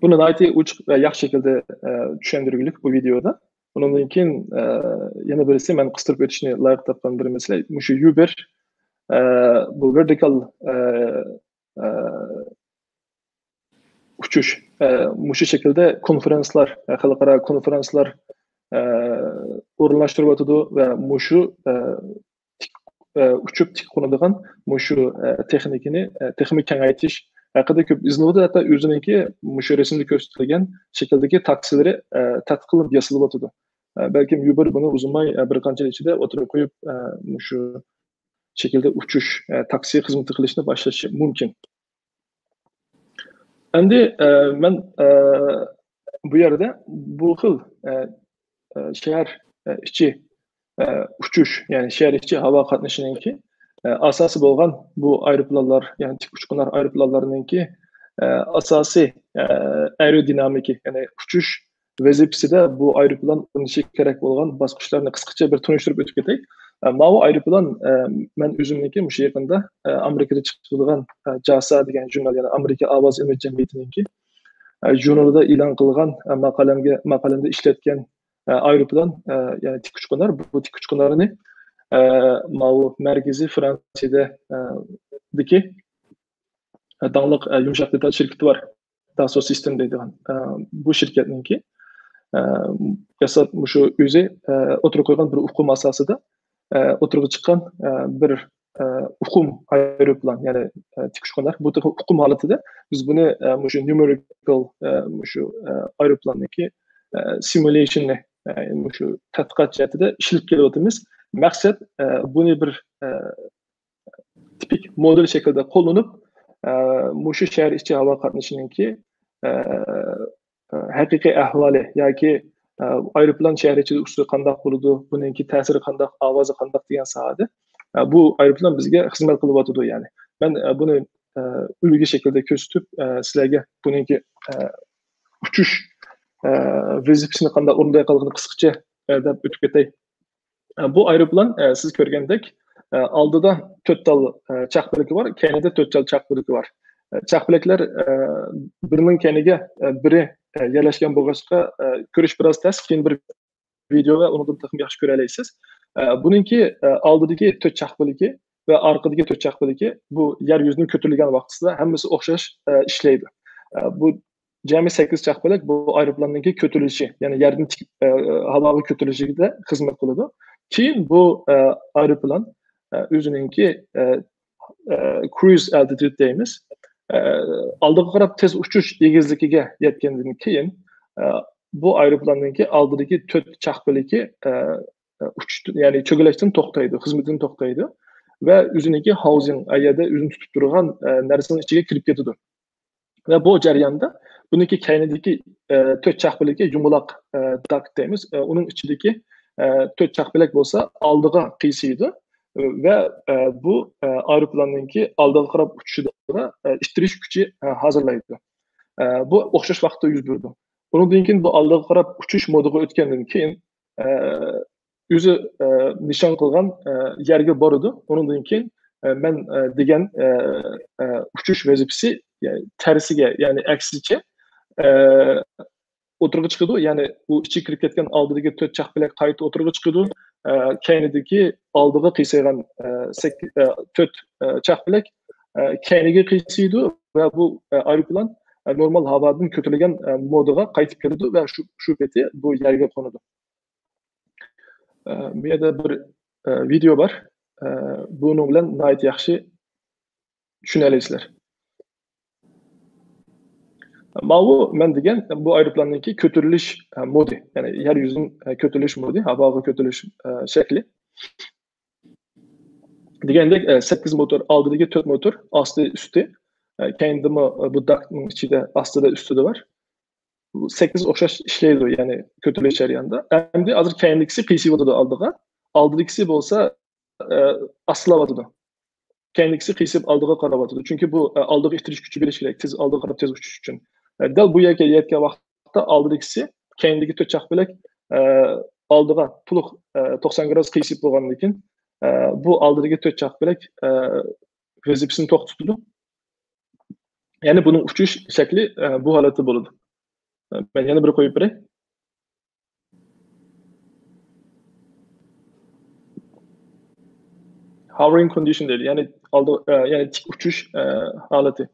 بۇنى ناھايىتى ئوچۇق ۋە ياخشى شەكىلدە، ئە، چۈشەندۈرگۈلۈك بۇ ۋىدېئودا. ئۇنىڭدىن كېيىن، ئە، يەنە بىرسى مەن قىستۇرۇپ ئۆتۈشنى لايىق تاپقان بىر مەسىلە، مۇشۇ يۇبېر، ئە، بۇ ۋېرتىكال، ئە، ئە، ئۇچۇش، ئە، مۇشۇ شەكىلدە كونفېرانسلار، ئە، خەلقئارا كونفېرانسلار، ئە، ئورۇنلاشتۇرۇۋاتىدۇ ۋە مۇشۇ، ئە، تىك، ئە، ئۇچۇپ تىك قونىدىغان مۇشۇ، ئە، تېخنىكىنى، ئە، تېخىمۇ كېڭەيتىش ھەققىدە كۆپ ئىزدىنىۋاتىدۇ. ھەتتا ئۆزىنىڭكى مۇشۇ رەسىمدە كۆرسىتىلگەن شەكىلدىكى تاكسىلىرى، ئە، تەتقىق قىلىپ ياسىلىۋاتىدۇ. ئە، بەلكىم يۇبېر بۇنى ئۇزىماي، ئە، بىر قانچە يىل ئىچىدە ئوتتۇرىغا قويۇپ، ئە، مۇشۇ شەكىلدە ئۇچۇش، ئە، تاكسى خىزمىتى قىلىشنى باشلىشى مۇمكىن. ئەمدى، ئە، مەن، ئە، بۇ يەردە بۇ خىل، ئە، ئە، شەھەر، ئە، ئىچى، ئە، ئۇچۇش، يەنى شەھەر ئىچى ھاۋا قاتنىشىنىڭكى، ئە، ئاساسى بولغان بۇ ئايروپىلانلار، يەنى تىك ئۇچقۇنلار ئايروپىلانلىرىنىڭكى، ئە، ئاساسىي، ئە، ئايرودىنامىكى، يەنى ئۇچۇش ۋەزىپىسىدە بۇ ئايروپىلان ئورنىشى كېرەك بولغان باسقۇچلارنى قىسقىچە بىر تونۇشتۇرۇپ ئۆتۈپ كېتەي. ئە، ماۋۇ ئايروپىلان، ئە، مەن ئۆزۈمنىڭكى مۇشۇ يېقىندا، ئە، ئامېرىكىدا چىقىدىغان، ئە، جاسا دېگەن ژۇرنال، يەنى ئامېرىكا ئاۋازى ئىلمىي جەمئىيىتىنىڭكى، ئە، ژۇرنىلىدا ئېلان قىلغان، ئە، ماقالەمگە، ماقالەمدە ئىشلەتكەن، ئە، ئايروپىلان، ئە، يەنى تىك ئۇچقۇنلار، بۇ تىك ئۇچقۇنلارنى، ئە، ماۋۇ مەركىزى فرانسىيەدە، ئە، دىكى، ئە، داڭلىق، ئە، يۇمشاق دېتال شىركىتى بار. داسو سىستېم دەيدىغان، ئە، بۇ شىركەتنىڭكى، ئە، ياساپ مۇشۇ ئۆزى، ئە، ئوتتۇرىغا قويغان بىر ئۇقۇم ئاساسىدا، ئە، ئوتتۇرىغا چىققان، ئە، بىر، ئە، ئۇقۇم ئايروپىلان، يەنى، ئە، تىك ئۇچقۇنلار. بۇ تېخى ئۇقۇم ھالىتىدە بىز بۇنى، ئە، مۇشۇ نيۇمېرىكال، ئە، مۇشۇ، ئە، ئايروپىلاننىڭكى، ئە، سىمۇليېيشننى، ئە، مۇشۇ تەتقىقات جەھەتتە ئىشلىتىپ كېلىۋاتىمىز. مەقسەت، ئە، بۇنى بىر، ئە، تىپىك مودېل شەكلىدە قوللىنىپ، ئە، مۇشۇ شەھەر ئىچى ھاۋا قاتنىشىنىڭكى، ئە، ئە، ھەقىقىي ئەھۋالى ياكى، ئە، ئايروپىلان شەھەر ئىچىدە ئۇسۇلى قانداق بولىدۇ، بۇنىڭكى تەسىرى قانداق، ئاۋازى قانداق دېگەن ساھەدە، ئە، بۇ ئايروپىلان بىزگە خىزمەت قىلىۋاتىدۇ، يەنى. مەن، ئە، بۇنى، ئە، ئۈلگە شەكلىدە كۆرسىتىپ، ئە، سىلەرگە بۇنىڭكى، ئە، ئۇچۇش، ئە، ۋەزىپىسىنى قانداق ئورۇندايدىغانلىقىنى قىسقىچە، ئە، دەپ ئۆتۈپ كېتەي. ئە، بۇ ئايروپىلان، ئە، سىز كۆرگەندەك، ئە، ئالدىدا تۆت تال، ئە، چاقپىلىكى بار، كەينىدە تۆت تال چاقپىلىكى بار. چاقپەلەكلەر بىرىنىڭ كەينىگە بىرى يەرلەشكەن بولغاچقا، كۆرۈش بىراز تەس. كېيىن بىر ۋىدېو ۋە ئۇنىڭدىن تېخىمۇ ياخشى كۆرەلەيسىز. بۇنىڭكى ئالدىدىكى تۆت چاقپەلىكى ۋە ئارقىدىكى تۆت چاقپەلىكى بۇ يەر يۈزىدىن كۆتۈرۈلگەن ۋاقتىسىدا ھەممىسى ئوخشاش ئىشلەيدۇ. بۇ جەمئىي سەككىز چاقپەلەك بۇ ئايروپىلاننىڭكى كۆتۈرۈلۈشى، يەنى يەردىن تىك-، ئە، ھاۋاغا كۆتۈرۈلۈشىدە خىزمەت قىلىدۇ. كېيىن بۇ، ئە، ئايروپىلان، ئە، ئۆزىنىڭكى، ئە، ئە، cruise altitude دەيمىز. ئە، ئالدىغا قاراپ تېز ئۇچۇش ئېگىزلىكىگە يەتكەندىن كېيىن، ئە، بۇ ئايروپىلاننىڭكى ئالدىدىكى تۆت چاقپەلىكى، ئە، ئە، ئۇچۇشتىن، يەنى چۆگىلەشتىن توختايدۇ، خىزمىتىدىن توختايدۇ ۋە ئۆزىنىڭكى housing، ئە، يەردە ئۆزىنى تۇتۇپ تۇرغان، ئە، نەرسىنىڭ ئىچىگە كىرىپ كېتىدۇ. ۋە بۇ جەرياندا بۇنىڭكى كەينىدىكى، ئە، تۆت چاقپەلىكى يۇمىلاق، ئە، duct دەيمىز. ئە، ئۇنىڭ ئىچىدىكى، ئە، تۆت چاقپەلەك بولسا ئالدىغا قىيسىيدۇ ۋە، ئە، بۇ، ئە، ئايروپىلاننىڭكى ئالدىغا قاراپ ئۇچۇشىدا، ئە، ئىتتىرىش كۈچى، ئە، ھازىرلايدۇ. ئە، بۇ ئوخشاش ۋاقىتتا يۈز بېرىدۇ. ئۇنىڭدىن كېيىن بۇ ئالدىغا قاراپ ئۇچۇش مودىغا ئۆتكەندىن كېيىن، ئە، ئۆزى، ئە، نىشان قىلغان، ئە، يەرگە بارىدۇ. ئۇنىڭدىن كېيىن، ئە، مەن، ئە، دېگەن، ئە، ئە، ئۇچۇش ۋەزىپىسى، يەنى تەرسىگە، يەنى ئەكسىچە، ئە، ئوتتۇرىغا چىقىدۇ. يەنى ئۇ ئىچىگە كىرىپ كەتكەن ئالدىدىكى تۆت چاقپەلەك قايتا ئوتتۇرىغا چىقىدۇ. ئە، كەينىدىكى ئالدىغا قىيسايغان، ئە، سەك-، ئە، تۆت، ئە، چاقپەلەك، ئە، كەينىگە قىيسىيدۇ ۋە بۇ، ئە، ئايروپىلان، ئە، نورمال ھاۋادىن كۆتۈرۈلگەن، ئە، مودىغا قايتىپ كېلىدۇ ۋە شۇ، شۇ پېتى بۇ يەرگە قونىدۇ. ئە، بۇ يەردە بىر، ئە، ۋىدېو بار. ئە، بۇنىڭ بىلەن ناھايىتى ياخشى چۈشىنەلەيسىلەر. ماۋۇ مەن دېگەن بۇ ئايروپىلاننىڭكى كۆتۈرۈلۈش، ئە، مودى، يەنى يەر يۈزىنىڭ، ئە، كۆتۈرۈلۈش مودى، ھاۋاغا كۆتۈرۈلۈش، ئە، شەكلى. دېگەندەك، ئە، سەككىز موتور، ئالدىدىكى تۆت موتور، ئاستى، ئۈستى، ئە، كەينىدىمۇ، ئە، بۇ داكنىڭ ئىچىدە، ئاستىدا، ئۈستىدە بار. بۇ سەككىز ئوخشاش ئىشلەيدۇ، يەنى كۆتۈرۈلۈش جەريانىدا. ئەمدى ھازىر كەينىدىكىسى قىيسىۋاتىدۇ ئالدىغا. ئالدىدىكىسى بولسا، ئە، ئاستىلاۋاتىدۇ. كەينىدىكىسى قىيسىپ ئالدىغا قاراۋاتىدۇ. چۈنكى بۇ، ئە، ئالدىغا ئىتتىرىش كۈچى بېرىش كېرەك، تېز ئالدىغا قاراپ تېز ئۇچۇش ئۈچۈن. ئە، دەل بۇ يەرگە يەتكەن ۋاقىتتا ئالدىدىكىسى كەينىدىكى تۆت چاقپەلەك، ئە، ئالدىغا تولۇق، ئە، توقسان گرادۇس قىيسىپ بولغاندىن كېيىن، ئە، بۇ ئالدىدىكى تۆت چاقپەلەك، ئە، ۋەزىپىسىنى توختىتىدۇ. يەنى بۇنىڭ ئۇچۇش شەكلى، ئە، بۇ ھالەتتە بولىدۇ. ئە، مەن يەنە بىر قويۇپ بېرەي. Hovering condition دەيدۇ. يەنى ئالدى، ئە، يەنى تىك ئۇچۇش، ئە، ھالىتى.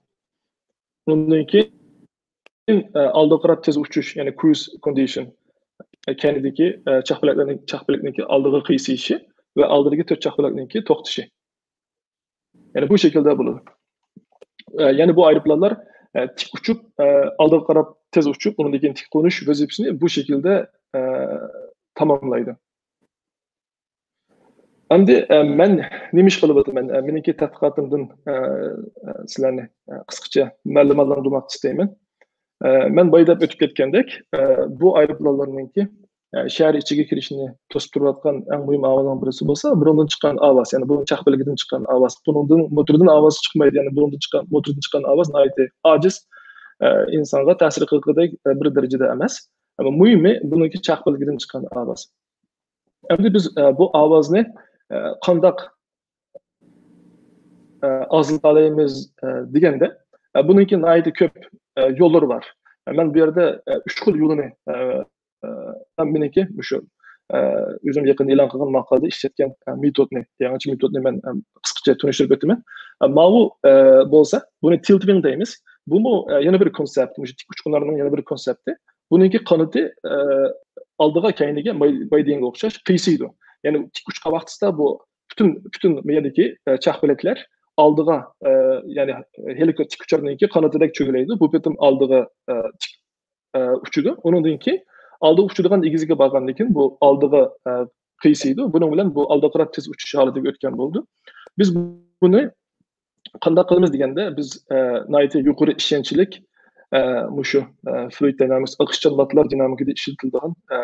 ئۇنىڭدىن كېيىن، ئە، ئالدىغا قاراپ تېز ئۇچۇش، يەنى cruise condition. ئە، كەينىدىكى، ئە، چاقپەلەكلەرنىڭ، چاقپەلەكنىڭكى ئالدىغا قىيسىيىشى ۋە ئالدىدىكى تۆت چاقپەلەكنىڭكى توختىشى. يەنى بۇ شەكىلدە بولىدۇ. ئە، يەنى بۇ ئايروپىلانلار، ئە، تىك ئۇچۇپ، ئە، ئالدىغا قاراپ تېز ئۇچۇپ، ئۇنىڭدىن كېيىن تىك قونۇش ۋەزىپىسىنى بۇ شەكىلدە، ئە، تاماملايدۇ. ئەمدى، ئە، مەن نېمە ئىش قىلىۋاتىمەن؟ ئە، مېنىڭكى تەتقىقاتىمدىن، ئە، ئە، سىلەرنى، ئە، قىسقىچە مەلۇماتلاندۇرماق ئىستەيمەن. ئە، مەن بايا دەپ ئۆتۈپ كەتكەندەك، ئە، بۇ ئايروپىلانلارنىڭكى، ئە، شەھەر ئىچىگە كىرىشىنى توسۇپ تۇرۇۋاتقان ئەڭ مۇھىم ئامىلنىڭ بىرسى بولسا، بۇنىڭدىن چىققان ئاۋاز، يەنى بۇنىڭ چاقپەلىكىدىن چىققان ئاۋاز. بۇنىڭدىن، موتوردىن ئاۋاز چىقمايدۇ، يەنى بۇنىڭدىن چىققان، موتوردىن چىققان ئاۋاز ناھايىتى ئاجىز، ئە، ئىنسانغا تەسىر قىلغۇدەك، ئە، بىر دەرىجىدە ئەمەس. ئەمما مۇھىمى بۇنىڭكى چاقپەلىكىدىن چىققان ئاۋاز. ئەمدى بىز، ئە، بۇ ئاۋازنى، ئە، قانداق، ئە، ئازلىتالايمىز، ئە، دېگەندە، ئە، بۇنىڭكى ناھايىتى كۆپ، ئە، يوللىرى بار. ئە، مەن بۇ يەردە، ئە، ئۈچ خىل يولىنى، ئە، ئە، مەن مېنىڭكى مۇشۇ، ئە، ئۆزۈم يېقىندا ئېلان قىلغان ماقالىدە ئىشلەتكەن، ئە، مېتودنى، يېڭىچە مېتودنى مەن، ئە، قىسقىچە تونۇشتۇرۇپ ئۆتىمەن. ئە، ماۋۇ، ئە، بولسا، بۇنى تىلتۋىڭ دەيمىز. بۇمۇ، ئە، يەنە بىر كونسېپت، مۇشۇ تىك ئۇچقۇنلارنىڭ يەنە بىر كونسېپتى. بۇنىڭكى قانىتى، ئە، ئالدىغا كەينىگە ماي-، مايدىڭغا ئوخشاش قىيسىيدۇ. يەنى تىك ئۇچقان ۋاقتىسىدا بۇ پۈتۈن، پۈتۈن بۇ يەردىكى، ئە، چاقپەلەكلەر ئالدىغا، ئە، يەنى ھېلىكو-، تىك ئۇچارنىڭكى قانىتىدەك چۆگىلەيدۇ. بۇ پېتىم ئالدىغا، ئە، تىك، ئە، ئۇچىدۇ. ئۇنىڭدىن كېيىن ئالدىغا ئۇچىدىغان ئېگىزلىككە بارغاندىن كېيىن بۇ ئالدىغا، ئە، قىيسىيدۇ. بۇنىڭ بىلەن بۇ ئالدىغا قاراپ تېز ئۇچۇش ھالىتىگە ئۆتكەن بولىدۇ. بىز بۇنى قانداق قىلىمىز دېگەندە، بىز، ئە، ناھايىتى يۇقىرى ئىشەنچلىك، ئە، مۇشۇ، ئە، فلۇئىد دىنامىكس، ئېقىشچان ماددىلار دىنامىكىدا ئىشلىتىلىدىغان، ئە،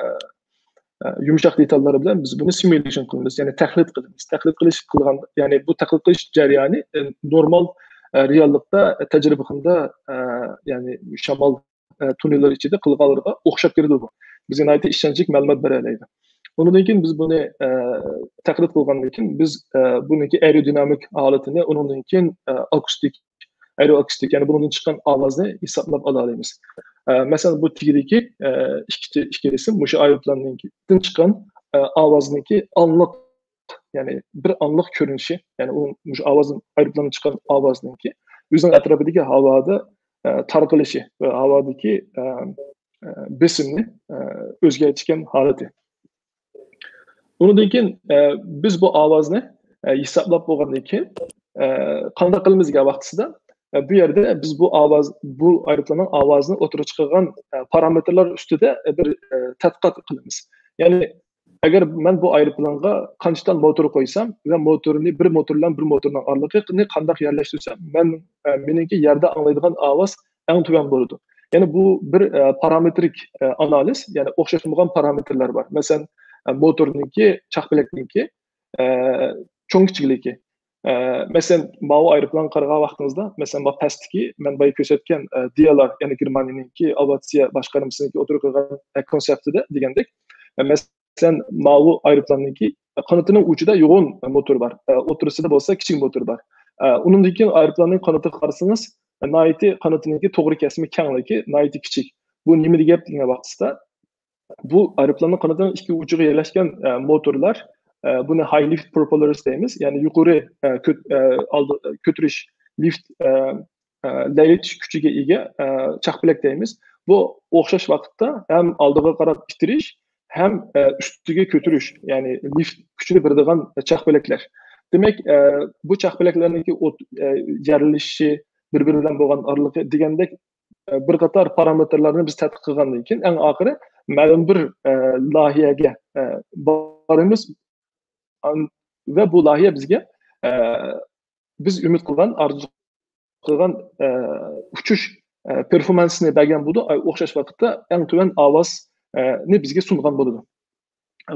ئە، يۇمشاق دېتاللار بىلەن بىز بۇنى سىمۇليېشن قىلىمىز، يەنى تەقلىد قىلىمىز. تەقلىد قىلىش قىلغان، يەنى بۇ تەقلىد قىلىش جەريانى، ئە، نورمال، ئە، رېئاللىقتا، ئە، تەجرىبىخانىدا، ئە، يەنى شامال، ئە، توننېللار ئىچىدە قىلغانلىرىغا ئوخشاپ كېلىدۇ بۇ. بىزگە ناھايىتى ئىشەنچلىك مەلۇمات بېرەلەيدۇ. ئۇنىڭدىن كېيىن بىز بۇنى، ئە، تەقلىد قىلغاندىن كېيىن بىز، ئە، بۇنىڭكى ئەيرودىنامىك ھالىتىنى، ئۇنىڭدىن كېيىن، ئە، ئاكۇستىك، ئايرو ئاكۇستىك، يەنى بۇنىڭدىن چىققان ئاۋازنى ھېسابلاپ ئالالايمىز. ئە، مەسىلەن، بۇ تېگىدىكى، ئە، ئىككى، ئىككى رەسىم مۇشۇ ئايروپىلاندىن چىققان، ئە، ئاۋازنىڭكى ئاڭلىق، يەنى بىر ئاڭلىق كۆرۈنۈشى، يەنى ئۇ مۇشۇ ئاۋاز، ئايروپىلاندىن چىققان ئاۋازنىڭكى ئۆزىنىڭ ئەتراپىدىكى ھاۋادا، ئە، تارقىلىشى ۋە ھاۋادىكى، ئە، ئە، بېسىمنى، ئە، ئۆزگەرتىشكەن ھالىتى. ئۇنىڭدىن كېيىن، ئە، بىز بۇ ئاۋازنى، ئە، ھېسابلاپ بولغاندىن كېيىن، ئە، قانداق قىلىمىز دېگەن ۋاقتىسىدا، ئە، بۇ يەردە بىز بۇ ئاۋاز، بۇ ئايروپىلاننىڭ ئاۋازىنى ئوتتۇرىغا چىقارغان، ئە، پارامېتىرلار ئۈستىدە، ئە، بىر، ئە، تەتقىقات قىلىمىز. يەنى ئەگەر مەن بۇ ئايروپىلانغا قانچە دانە موتور قويسام ۋە موتورنى، بىر موتور بىلەن بىر موتورنىڭ ئارىلىقىنى قانداق يەرلەشتۈرسەم، مەن، ئە، مېنىڭكى يەردە ئاڭلايدىغان ئاۋاز ئەڭ تۆۋەن بولىدۇ. يەنى بۇ بىر، ئە، پارامېترىك، ئە، ئانالىز، يەنى ئوخشاشمىغان پارامېتىرلار بار. مەسىلەن، ئە، موتورنىڭكى، چاقپەلەكنىڭكى، ئە، چوڭ كىچىكلىكى. ئە، مەسىلەن، ماۋۇ ئايروپىلانغا قارىغان ۋاقتىڭىزدا، مەسىلەن، ماۋۇ پەستىكى، مەن بايا كۆرسەتكەن، ئە، دىيالار، يەنى گېرمانىيەنىڭكى ئاۋىئاتسىيە باشقارمىسىنىڭكى ئوتتۇرىغا قويغان، ئە، كونسېپتىدا دېگەندەك، ئە، مەسىلەن، مەسىلەن، ماۋۇ ئايروپىلاننىڭكى قانىتىنىڭ ئۇچىدا يوغان موتور بار، ئە، ئوتتۇرىسىدا بولسا كىچىك موتور بار. ئە، ئۇنىڭدىن كېيىن ئايروپىلاننىڭ قانىتىغا قارىسىڭىز، ئە، ناھايىتى قانىتىنىڭكى توغرا كەسمى، كەڭلىكى ناھايىتى كىچىك. بۇ نېمە دېگەپ دېگەن ۋاقتىسىدا، بۇ ئايروپىلاننىڭ قانىتىنىڭ ئىككى ئۇچىغا يەرلەشكەن، ئە، موتورلار، ئە، بۇنى ھاي لىفت پروپېللېرس دەيمىز، يەنى يۇقىرى، ئە، كۆت-، ئە، ئالدى، ئە، كۆتۈرۈش لىفت، ئە، ئە، لەيلىتىش كۈچىگە ئىگە، ئە، چاقپەلەك دەيمىز. بۇ ئوخشاش ۋاقىتتا ھەم ئالدىغا قاراپ ئىتتىرىش، ھەم، ئە، ئۈستىگە كۆتۈرۈش، يەنى لىفت كۈچىنى بېرىدىغان چاقپەلەكلەر. دېمەك، ئە، بۇ چاقپەلەكلەرنىڭكى ئوت-، ئە، يەرلىشىشى، بىر-بىرى بىلەن بولغان ئارىلىقى دېگەندەك، ئە، بىر قاتار پارامېتىرلارنى بىز تەتقىق قىلغاندىن كېيىن، ئەڭ ئاخىرى مەلۇم بىر، ئە، لايىھەگە، ئە، بارىمىز. ئان-، ۋە بۇ لايىھە بىزگە، ئە، بىز ئۈمىد قىلغان، ئارزۇ قىلغان، ئە، ئۇچۇش، ئە، پېرفورمانسىنى بەرگەن بولىدۇ. ئوخشاش ۋاقىتتا ئەڭ تۆۋەن ئاۋاز، ئە، نى بىزگە سۇنغان بولىدۇ.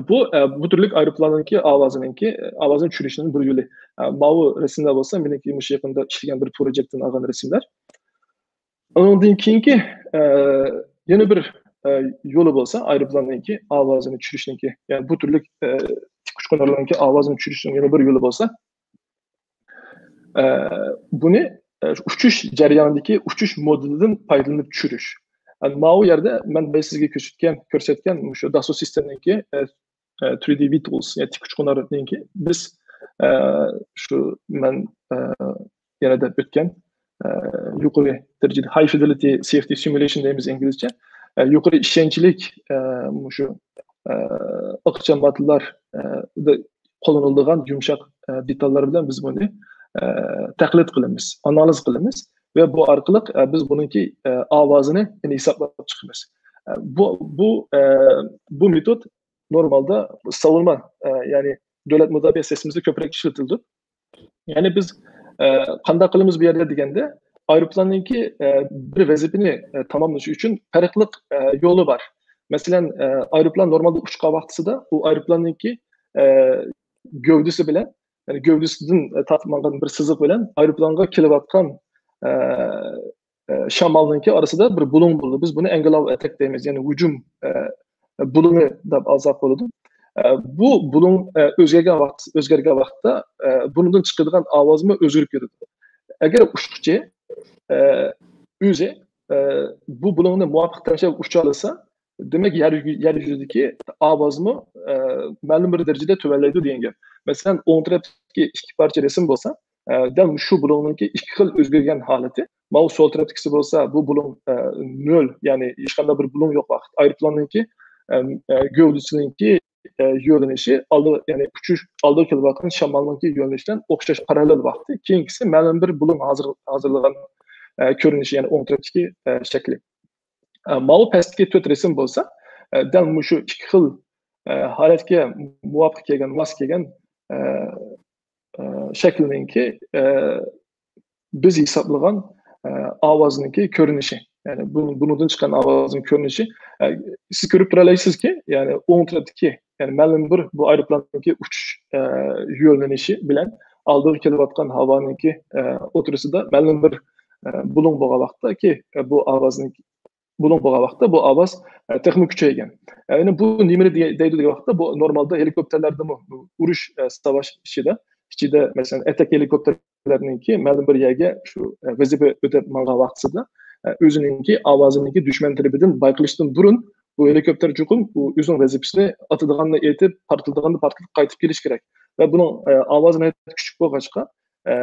بۇ، ئە، بۇ تۈرلۈك ئايروپىلاننىڭكى ئاۋازىنىڭكى، ئاۋازنى چۈشۈرۈشنىڭ بىر يولى. ئە، ماۋۇ رەسىملەر بولسا مېنىڭكى مۇشۇ يېقىندا ئىشلىگەن بىر پروجېكتتىن ئالغان رەسىملەر. ئۇنىڭدىن كېيىنكى، ئە، يەنە بىر، ئە، يولى بولسا ئايروپىلاننىڭكى ئاۋازىنى چۈشۈرۈشنىڭكى، يەنى بۇ تۈرلۈك، ئە، تىك ئۇچقۇنلارنىڭكى ئاۋازىنى چۈشۈرۈشنىڭ يەنە بىر يولى بولسا، ئە، بۇنى، ئە، ئۇچۇش جەريانىدىكى ئۇچۇش مودېلىدىن پايدىلىنىپ چۈشۈرۈش. ئە، ماۋۇ يەردە مەن بايا سىزگە كۆرسەتكەن، كۆرسەتكەن مۇشۇ داسو سىستېمىنىڭكى، ئە، ئە، تري دى ۋىتولز، يەنى تىك ئۇچقۇنلارنىڭكى بىز، ئە، شۇ مەن، ئە، يەنە دەپ ئۆتكەن، ئە، يۇقىرى دەرىجىدە ھاي فىدېلىتى سېفتى سىمۇلەيشن دەيمىز ئىنگلىزچە. ئە، يۇقىرى ئىشەنچلىك، ئە، مۇشۇ، ئە، ئىقچام ماددىلار، ئە، دە قوللىنىلىدىغان يۇمشاق، ئە، دېتاللار بىلەن بىز بۇنى، ئە، تەقلىد قىلىمىز، ئانالىز قىلىمىز ۋە بۇ ئارقىلىق، ئە، بىز بۇنىڭكى، ئە، ئاۋازىنى يەنە ھېسابلاپ چىقىمىز. ئە، بۇ، بۇ، ئە، بۇ مېتود نورمالدا ساۋۇنما، ئە، يەنى دۆلەت مۇداپىئە سىستېمىسىدا كۆپرەك ئىشلىتىلىدۇ. يەنى بىز، ئە، قانداق قىلىمىز بۇ يەردە دېگەندە، ئايروپىلاننىڭكى، ئە، بىر ۋەزىپىنى، ئە، تاماملىشى ئۈچۈن پەرقلىق، ئە، يولى بار. مەسىلەن، ئە، ئايروپىلان نورمالدا ئۇچقان ۋاقتىسىدا ئۇ ئايروپىلاننىڭكى، ئە، گەۋدىسى بىلەن، يەنى گەۋدىسىدىن، ئە، تارتىپ ماڭغان بىر سىزىق بىلەن ئايروپىلانغا كېلىۋاتقان، ئە، ئە، شامالنىڭكى ئارىسىدا بىر بۇلۇڭ بولىدۇ. بىز بۇنى ئەنگىل ئوف ئەتەك دەيمىز، يەنى ھۇجۇم، ئە، بۇلۇڭى دەپ ئالساق بولىدۇ. ئە، بۇ بۇلۇڭ، ئە، ئۆزگەرگەن ۋاقىت، ئۆزگەرگەن ۋاقىتتا، ئە، بۇنىڭدىن چىقىدىغان ئاۋازمۇ ئۆزگىرىپ كېتىدۇ. ئەگەر ئۇچقۇچى، ئە، ئۆزى، ئە، بۇ بۇلۇڭنى مۇۋاپىق تەڭشەپ ئۇچالىسا، دېمەك، يەر يۈ-، يەر يۈزىدىكى ئاۋازمۇ، ئە، مەلۇم بىر دەرىجىدە تۆۋەنلەيدۇ دېگەن گەپ. مەسىلەن، ئوڭ تەرەپتىكى ئىككى پارچە رەسىم بولسا، ئە، دەل شۇ بۇلۇڭنىڭكى ئىككى خىل ئۆزگەرگەن ھالىتى. ماۋۇ سول تەرەپتىكىسى بولسا، بۇ بۇلۇڭ، ئە، نۆل، يەنى ھېچقانداق بىر بۇلۇڭ يوق ۋاقىت. ئايروپىلاننىڭكى، ئە، ئە، گەۋدىسىنىڭكى، ئە، يۆنىلىشى، ئالدى، يەنى ئۇچۇش، ئالدىغا كېلىۋاتقان شامالنىڭكى يۆنىلىشى بىلەن ئوخشاش پاراللېل ۋاقتى. كېيىنكىسى مەلۇم بىر بۇلۇڭ ھازىر، ھازىرلىغان، ئە، كۆرۈنۈشى، يەنى ئوڭ تەرەپتىكى، ئە، شەكلى. ئە، ماۋۇ پەستىكى تۆت رەسىم بولسا، ئە، دەل مۇشۇ ئىككى خىل، ئە، ھالەتكە مۇۋاپىق كەلگەن، ماس كەلگەن، ئە، ئە، شەكىلنىڭكى، ئە، بىز ھېسابلىغان، ئە، ئاۋازنىڭكى كۆرۈنۈشى. يەنى بۇ-، بۇنىڭدىن چىققان ئاۋازنىڭ كۆرۈنۈشى. ئە، سىز كۆرۈپ تۇرالايسىزكى، يەنى ئوڭ تەرەپتىكى، يەنى مەلۇم بىر بۇ ئايروپىلاننىڭكى ئۇچۇش، ئە، يۆنىلىشى بىلەن ئالدىغا كېلىۋاتقان ھاۋانىڭكى، ئە، ئوتتۇرىسىدا مەلۇم بىر، ئە، بۇلۇڭ بولغان ۋاقىتتاكى، ئە، بۇ ئاۋازنىڭ بۇلۇڭ بولغان ۋاقىتتا بۇ ئاۋاز، ئە، تېخىمۇ كۈچەيگەن. ئە، يەنى بۇ نېمىنى دېگەن، دەيدۇ دېگەن ۋاقىتتا، بۇ نورمالدا ھېلىكوپتېرلەردىمۇ ئۇرۇش، ئە، ساۋاش ئىچىدە، ئىچىدە، مەسىلەن، ئەتەك ھېلىكوپتېرلەرنىڭكى مەلۇم بىر يەرگە شۇ، ئە، ۋەزىپە ئۆتەپ ماڭغان ۋاقتىسىدا، ئە، ئۆزىنىڭكى ئاۋازىنىڭكى دۈشمەن تەرىپىدىن بايقىلىشتىن بۇرۇن بۇ ھېلىكوپتېر چوقۇم ئۇ ئۆزىنىڭ ۋەزىپىسىنى ئاتىدىغاننى ئېيتىپ، پارتلىتىدىغاننى پارتلىتىپ قايتىپ كېلىشى كېرەك. ۋە بۇنىڭ، ئە، ئاۋازى ناھايىتى كۈچلۈك بولغاچقا، ئە،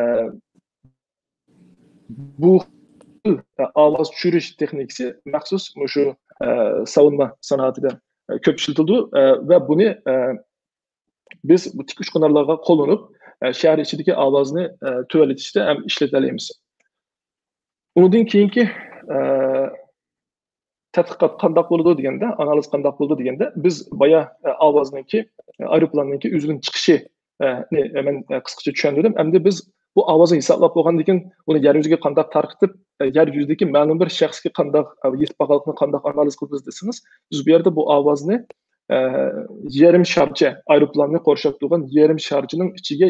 بۇ خىل، ئە، ئاۋاز چۈشۈرۈش تېخنىكىسى مەخسۇس مۇشۇ، ئە، ساۋۇنما سانائىتىدە، ئە، كۆپ ئىشلىتىلىدۇ، ئە، ۋە بۇنى، ئە، بىز بۇ تىك ئۈچ قاناللارغا قوللىنىپ، ئە، شەھەر ئىچىدىكى ئاۋازنى، ئە، تۆۋەنلىتىشتە ھەم ئىشلىتەلەيمىز. ئۇنىڭدىن كېيىنكى، ئە، تەتقىقات قانداق بولىدۇ دېگەندە، ئانالىز قانداق بولىدۇ دېگەندە، بىز بايا، ئە، ئاۋازنىڭكى، ئە، ئايروپىلاننىڭكى ئۆزىدىن چىقىشى، ئە، نى، ئە، مەن، ئە، قىسقىچە چۈشەندۈردۈم. ئەمدى بىز بۇ ئاۋازنى ھېسابلاپ بولغاندىن كېيىن، ئۇنى يەر يۈزىگە قانداق تارقىتىپ، ئە، يەر يۈزىدىكى مەلۇم بىر شەخسكە قانداق، ئە، يېتىپ بارغانلىقىنى قانداق ئانالىز قىلىمىز دېسىڭىز، بىز بۇ يەردە بۇ ئاۋازنى، ئە، يېرىم شارچە، ئايروپىلاننى قورشاپ تۇرغان يېرىم شارچىنىڭ ئىچىگە،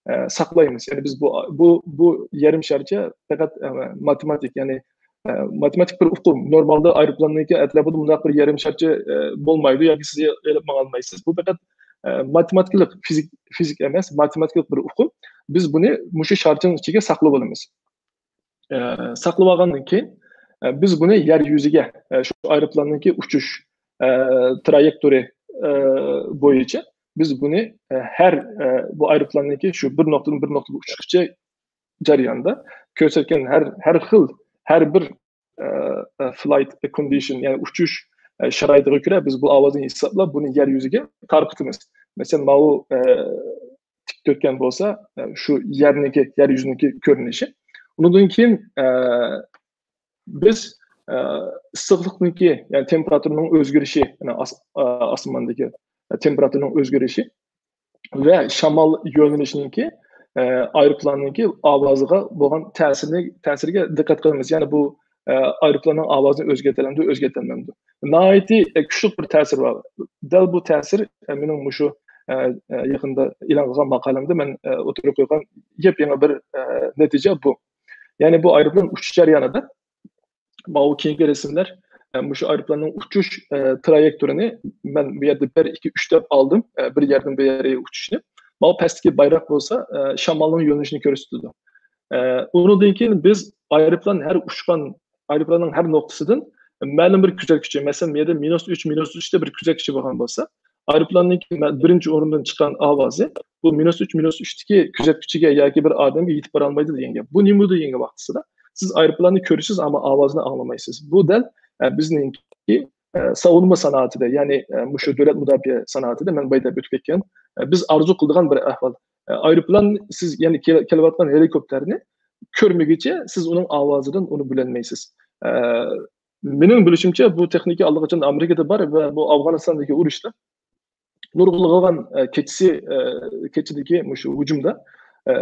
ئە، ساقلايمىز. يەنى بىز بۇ، بۇ، بۇ يېرىم شارچە پەقەت، ئە، ماتېماتىك، يەنى، ئە، ماتېماتىك بىر ئۇقۇم. نورمالدا ئايروپىلاننىڭكى ئەتراپىدا بۇنداق بىر يېرىم شارچە، ئە، بولمايدۇ ياكى سىز ئېلىپ ماڭالمايسىز. بۇ پەقەت، ئە، ماتېماتىكىلىق، فىزىك، فىزىك ئەمەس، ماتېماتىكىلىق بىر ئۇقۇم. بىز بۇنى مۇشۇ شارچىنىڭ ئىچىگە ساقلىۋالىمىز. ئە، ساقلىۋالغاندىن كېيىن، ئە، بىز بۇنى يەر يۈزىگە، ئە، شۇ ئايروپىلاننىڭكى ئۇچۇش، ئە، ترايېكتورى، ئە، بويىچە بىز بۇنى، ئە، ھەر، ئە، بۇ ئايروپىلاننىڭكى شۇ بىر نۇقتىدىن بىر نۇقتىغا ئۇچۇشقىچە جەرياندا كۆرسەتكەن ھەر، ھەر خىل، ھەر بىر، ئە، ئە، flight condition، يەنى ئۇچۇش، ئە، شارائىتىغا كۆرە بىز بۇ ئاۋازنى ھېسابلاپ، بۇنى يەر يۈزىگە تارقىتىمىز. مەسىلەن، ماۋۇ، ئە، تىك تۆتكەن بولسا، ئە، شۇ يەرنىڭكى، يەر يۈزىنىڭكى كۆرۈنۈشى. ئۇنىڭدىن كېيىن، ئە، بىز، ئە، ئىسسىقلىقنىڭكى، يەنى تېمپېراتۇرىنىڭ ئۆزگىرىشى، يەنى ئاس-، ئە، ئاسماندىكى، ئە، تېمپېراتۇرىنىڭ ئۆزگىرىشى ۋە شامال يۆنىلىشىنىڭكى، ئە، ئايروپىلاننىڭكى ئاۋازىغا بولغان تەسىرىنى، تەسىرىگە دىققەت قىلىمىز. يەنى بۇ، ئە، ئايروپىلاننىڭ ئاۋازىنى ئۆزگەرتەلەمدۇ، ئۆزگەرتەلمەمدۇ؟ ناھايىتى، ئە، كۈچلۈك بىر تەسىر بار. دەل بۇ تەسىر، ئە، مېنىڭ مۇشۇ، ئە، ئە، يېقىندا ئېلان قىلغان ماقالەمدە مەن، ئە، ئوتتۇرىغا قويغان يېپيېڭى بىر، ئە، نەتىجە بۇ. يەنى بۇ ئايروپىلان ئۇچۇش جەريانىدا ماۋۇ كېيىنكى رەسىملەر، ئە، مۇشۇ ئايروپىلاننىڭ ئۇچۇش، ئە، ترايېكتورىنى مەن بۇ يەردە بىر، ئىككى، ئۈچ دەپ ئالدىم، ئە، بىر يەردىن بىر يەرگە ئۇچۇشنى. ماۋۇ پەستىكى بايراق بولسا، ئە، شامالنىڭ يۆنىلىشىنى كۆرسىتىدۇ. ئە، ئۇنىڭدىن كېيىن بىز ئايروپىلان ھەر ئۇچقان، ئايروپىلاننىڭ ھەر نۇقتىسىدىن مەلۇم بىر كۆزەتكۈچى، مەسىلەن، بۇ يەردە مىنۇس ئۈچ، مىنۇس ئۈچتە بىر كۆزەتكۈچى بولغان بولسا، ئايروپىلاننىڭكى مە-، بىرىنچى ئورۇندىن چىققان ئاۋازى بۇ مىنۇس ئۈچ، مىنۇس ئۈچتىكى كۆزەتكۈچىگە ياكى بىر ئادەمگە يېتىپ بارالمايدۇ دېگەن گەپ. بۇ نېمە دېگەن ۋاقتىسىدا، سىز ئايروپىلاننى كۆرىسىز، ئەمما ئاۋازىنى ئاڭلىمايسىز. بۇ دەل، ئە، بىزنىڭكى، ئە، ساۋۇنما سانائىتىدە، يەنى، ئە، مۇشۇ دۆلەت مۇداپىئە سانائىتىدە مەن بايا دەپ ئۆتۈپ كەتكەن، ئە، بىز ئارزۇ قىلىدىغان بىر ئەھۋال. ئە، ئايروپىلان سىز، يەنى كېلە-، كېلىۋاتقان ھېلىكوپتېرنى كۆرمىگۈچە سىز ئۇنىڭ ئاۋازىدىن ئۇنى بىلەلمەيسىز. ئە، مېنىڭ بىلىشىمچە، بۇ تېخنىكا ئاللىقاچان ئامېرىكىدا بار ۋە بۇ ئافغانىستاندىكى ئۇرۇشتا نۇرغۇنلىغان، ئە، كېچىسى، ئە، كېچىدىكى مۇشۇ ھۇجۇمدا، ئە،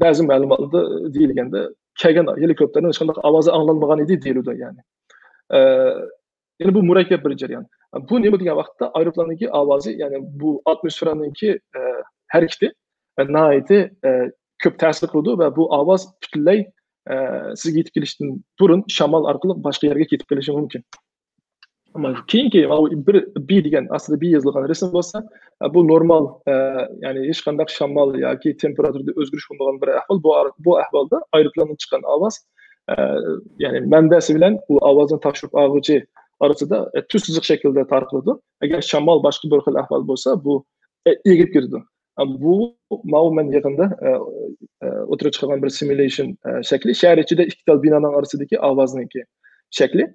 بەزى مەلۇماتلاردا دېيىلگەندە، كەلگەن ھېلىكوپتېرنىڭ ھېچقانداق ئاۋازى ئاڭلانمىغان ئىدى دېيىلىدۇ، يەنى. ئە، يەنى بۇ مۇرەككەپ بىر جەريان. بۇ نېمە دېگەن ۋاقىتتا ئايروپىلاننىڭكى ئاۋازى، يەنى بۇ ئاتموسفېرانىڭكى، ئە، ھەرىكىتى، ئە، ناھايىتى، ئە، كۆپ تەسىر قىلىدۇ ۋە بۇ ئاۋاز پۈتۈنلەي، ئە، سىزگە يېتىپ كېلىشتىن بۇرۇن شامال ئارقىلىق باشقا يەرگە كېتىپ قېلىشى مۇمكىن. ئەمما كېيىنكى ماۋۇ بىر بى دېگەن، ئاستىدا بى يېزىلغان رەسىم بولسا، ئە، بۇ نورمال، ئە، يەنى ھېچقانداق شامال ياكى تېمپېراتۇرىدا ئۆزگىرىش بولمىغان بىر ئەھۋال. بۇ ئار-، بۇ ئەھۋالدا ئايروپىلاندىن چىققان ئاۋاز، ئە، يەنى مەنبەسى بىلەن بۇ ئاۋازنى تاپشۇرۇپ ئالغۇچى ئارىسىدا، ئە، تۈز سىزىق شەكلىدە تارقىلىدۇ. ئەگەر شامال باشقا بىر خىل ئەھۋال بولسا، بۇ، ئە، ئېگىپ كېتىدۇ. ئە، بۇ، ماۋۇ مەن يېقىندا، ئە، ئە، ئوتتۇرىغا چىقارغان بىر سىمۇليېشن، ئە، شەكلى. شەھەر ئىچىدە ئىككى تال بىنانىڭ ئارىسىدىكى ئاۋازنىڭكى شەكلى.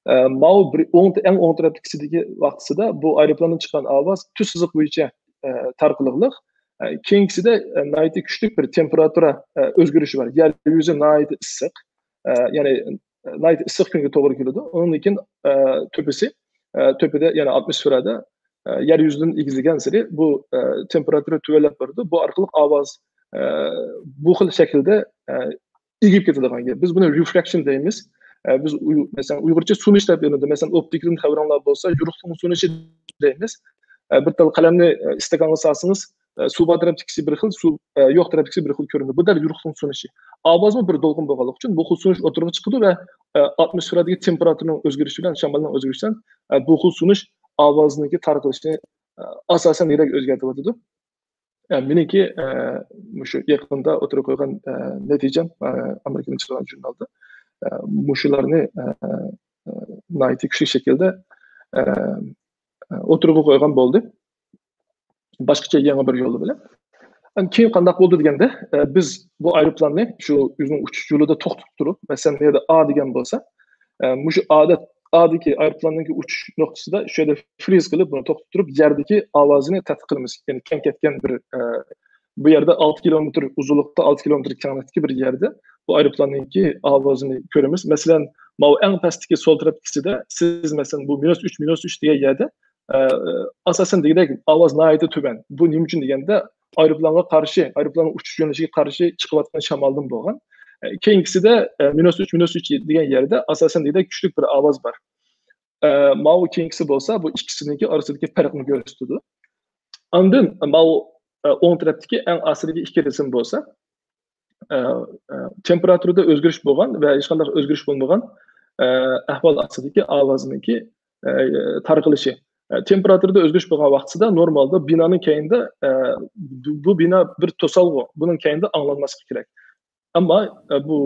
ئە، ماۋۇ بىر ئوڭ، ئەڭ ئوڭ تەرەپتىكىسىدىكى ۋاقتىسىدا بۇ ئايروپىلاندىن چىققان ئاۋاز تۈز سىزىق بويىچە، ئە، تارقىلىقلىق. ئە، كېيىنكىسىدە، ئە، ناھايىتى كۈچلۈك بىر تېمپېراتۇرا، ئە، ئۆزگىرىشى بار. يەر يۈزى ناھايىتى ئىسسىق. ئە، يەنى، ئە، ناھايىتى ئىسسىق كۈنگە توغرا كېلىدۇ. ئۇنىڭدىن كېيىن، ئە، تۆپىسى، ئە، تۆپىدە، يەنى ئاتموسفېرادا، ئە، يەر يۈزىدىن ئېگىزلىگەنسېرى بۇ، ئە، تېمپېراتۇرا تۆۋەنلەپ بارىدۇ. بۇ ئارقىلىق ئاۋاز، ئە، بۇ خىل شەكىلدە، ئە، ئېگىپ كېتىدىغان گەپ. بىز بۇنى رېفراكشن دەيمىز. ئە، بىز ئۇي-، مەسىلەن، ئۇيغۇرچە سۇنۇش دەپ ئېلىنىدۇ. مەسىلەن، ئوپتىكىدىن خەۋىرىڭلار بولسا، يورۇقلۇقنىڭ سۇنۇشى دەيمىز. ئە، بىر تال قەلەمنى، ئە، ئىستاكانغا سالسىڭىز، ئە، سۇ بار تەرەپتىكىسى بىر خىل، سۇ، ئە، يوق تەرەپتىكىسى بىر خىل كۆرۈنىدۇ. بۇ دەل يورۇقلۇقنىڭ سۇنۇشى. ئاۋازمۇ بىر دولقۇن بولغانلىقى ئۈچۈن بۇ خىل سۇنۇش ئوتتۇرىغا چىقىدۇ ۋە، ئە، ئاتموسفېرادىكى تېمپېراتۇرىنىڭ ئۆزگىرىشى بىلەن، شامالنىڭ ئۆزگىرىشى بىلەن، ئە، بۇ خىل سۇنۇش ئاۋازنىڭكى تارقىلىشىنى، ئە، ئاساسەن نېرەگە ئۆزگەرتىۋاتىدۇ. ئە، مېنىڭكى، ئە، مۇشۇ يېقىندا ئوتتۇرىغا قويغان، ئە، نەتىجەم، ئە، ئامېرىكىدىن چىققان ژۇرنالدا، ئە، مۇشۇلارنى، ئە، ئە، ناھايىتى كۈچلۈك شەكىلدە، ئە، ئە، ئوتتۇرىغا قويغان بولدى. باشقىچە يېڭى بىر يول بىلەن. ئەمدى كېيىن قانداق بولدى دېگەندە، ئە، بىز بۇ ئايروپىلاننى شۇ ئۆزىنىڭ ئۇچۇش يولىدا توختىتىپ تۇرۇپ، مەسىلەن، بۇ يەردە ئا دېگەن بولسا، ئە، مۇشۇ ئادا، ئادىكى ئايروپىلاننىڭكى ئۇچۇش نۇقتىسىدا شۇ يەردە فرىز قىلىپ، بۇنى توختىتىپ تۇرۇپ، يەردىكى ئاۋازىنى تەتقىق قىلىمىز. يەنى كەم كەتكەن بىر، ئە، بۇ يەردە ئالتە كىلومېتىر ئۇزۇنلۇقتا، ئالتە كىلومېتىر كەڭلىكتىكى بىر يەردە بۇ ئايروپىلاننىڭكى ئاۋازىنى كۆرىمىز. مەسىلەن، ماۋۇ ئەڭ پەستىكى سول تەرەپكىسىدە سىز، مەسىلەن، بۇ مىنۇس ئۈچ، مىنۇس ئۈچ دېگەن يەردە، ئە، ئاساسەن دېگۈدەك ئاۋاز ناھايىتى تۆۋەن. بۇ نېمە ئۈچۈن دېگەندە، ئايروپىلانغا قارشى، ئايروپىلاننىڭ ئۇچۇش يۆنىلىشىگە قارشى چىقىۋاتقان شامالدىن بولغان. ئە، كېيىنكىسىدە، ئە، مىنۇس ئۈچ، مىنۇس ئۈچ دېگەن يەردە ئاساسەن دېگۈدەك كۈچلۈك بىر ئاۋاز بار. ئە، ماۋۇ كېيىنكىسى بولسا بۇ ئىككىسىنىڭكى ئارىسىدىكى پەرقنى كۆرسىتىدۇ. ئاندىن ماۋۇ، ئە، ئوڭ تەرەپتىكى ئەڭ ئاستىدىكى ئىككى رەسىم بولسا، ئە، ئە، تېمپېراتۇرىدا ئۆزگىرىش بولغان ۋە ھېچقانداق ئۆزگىرىش بولمىغان، ئە، ئەھۋال ئاستىدىكى ئاۋازنىڭكى، ئە، تارقىلىشى. ئە، تېمپېراتۇرىدا ئۆزگىرىش بولغان ۋاقتىدا نورمالدا بىنانىڭ كەينىدە، ئە، بۇ، بۇ بىنا بىر توسالغۇ، بۇنىڭ كەينىدە ئاڭلانماسلىقى كېرەك. ئەمما، ئە، بۇ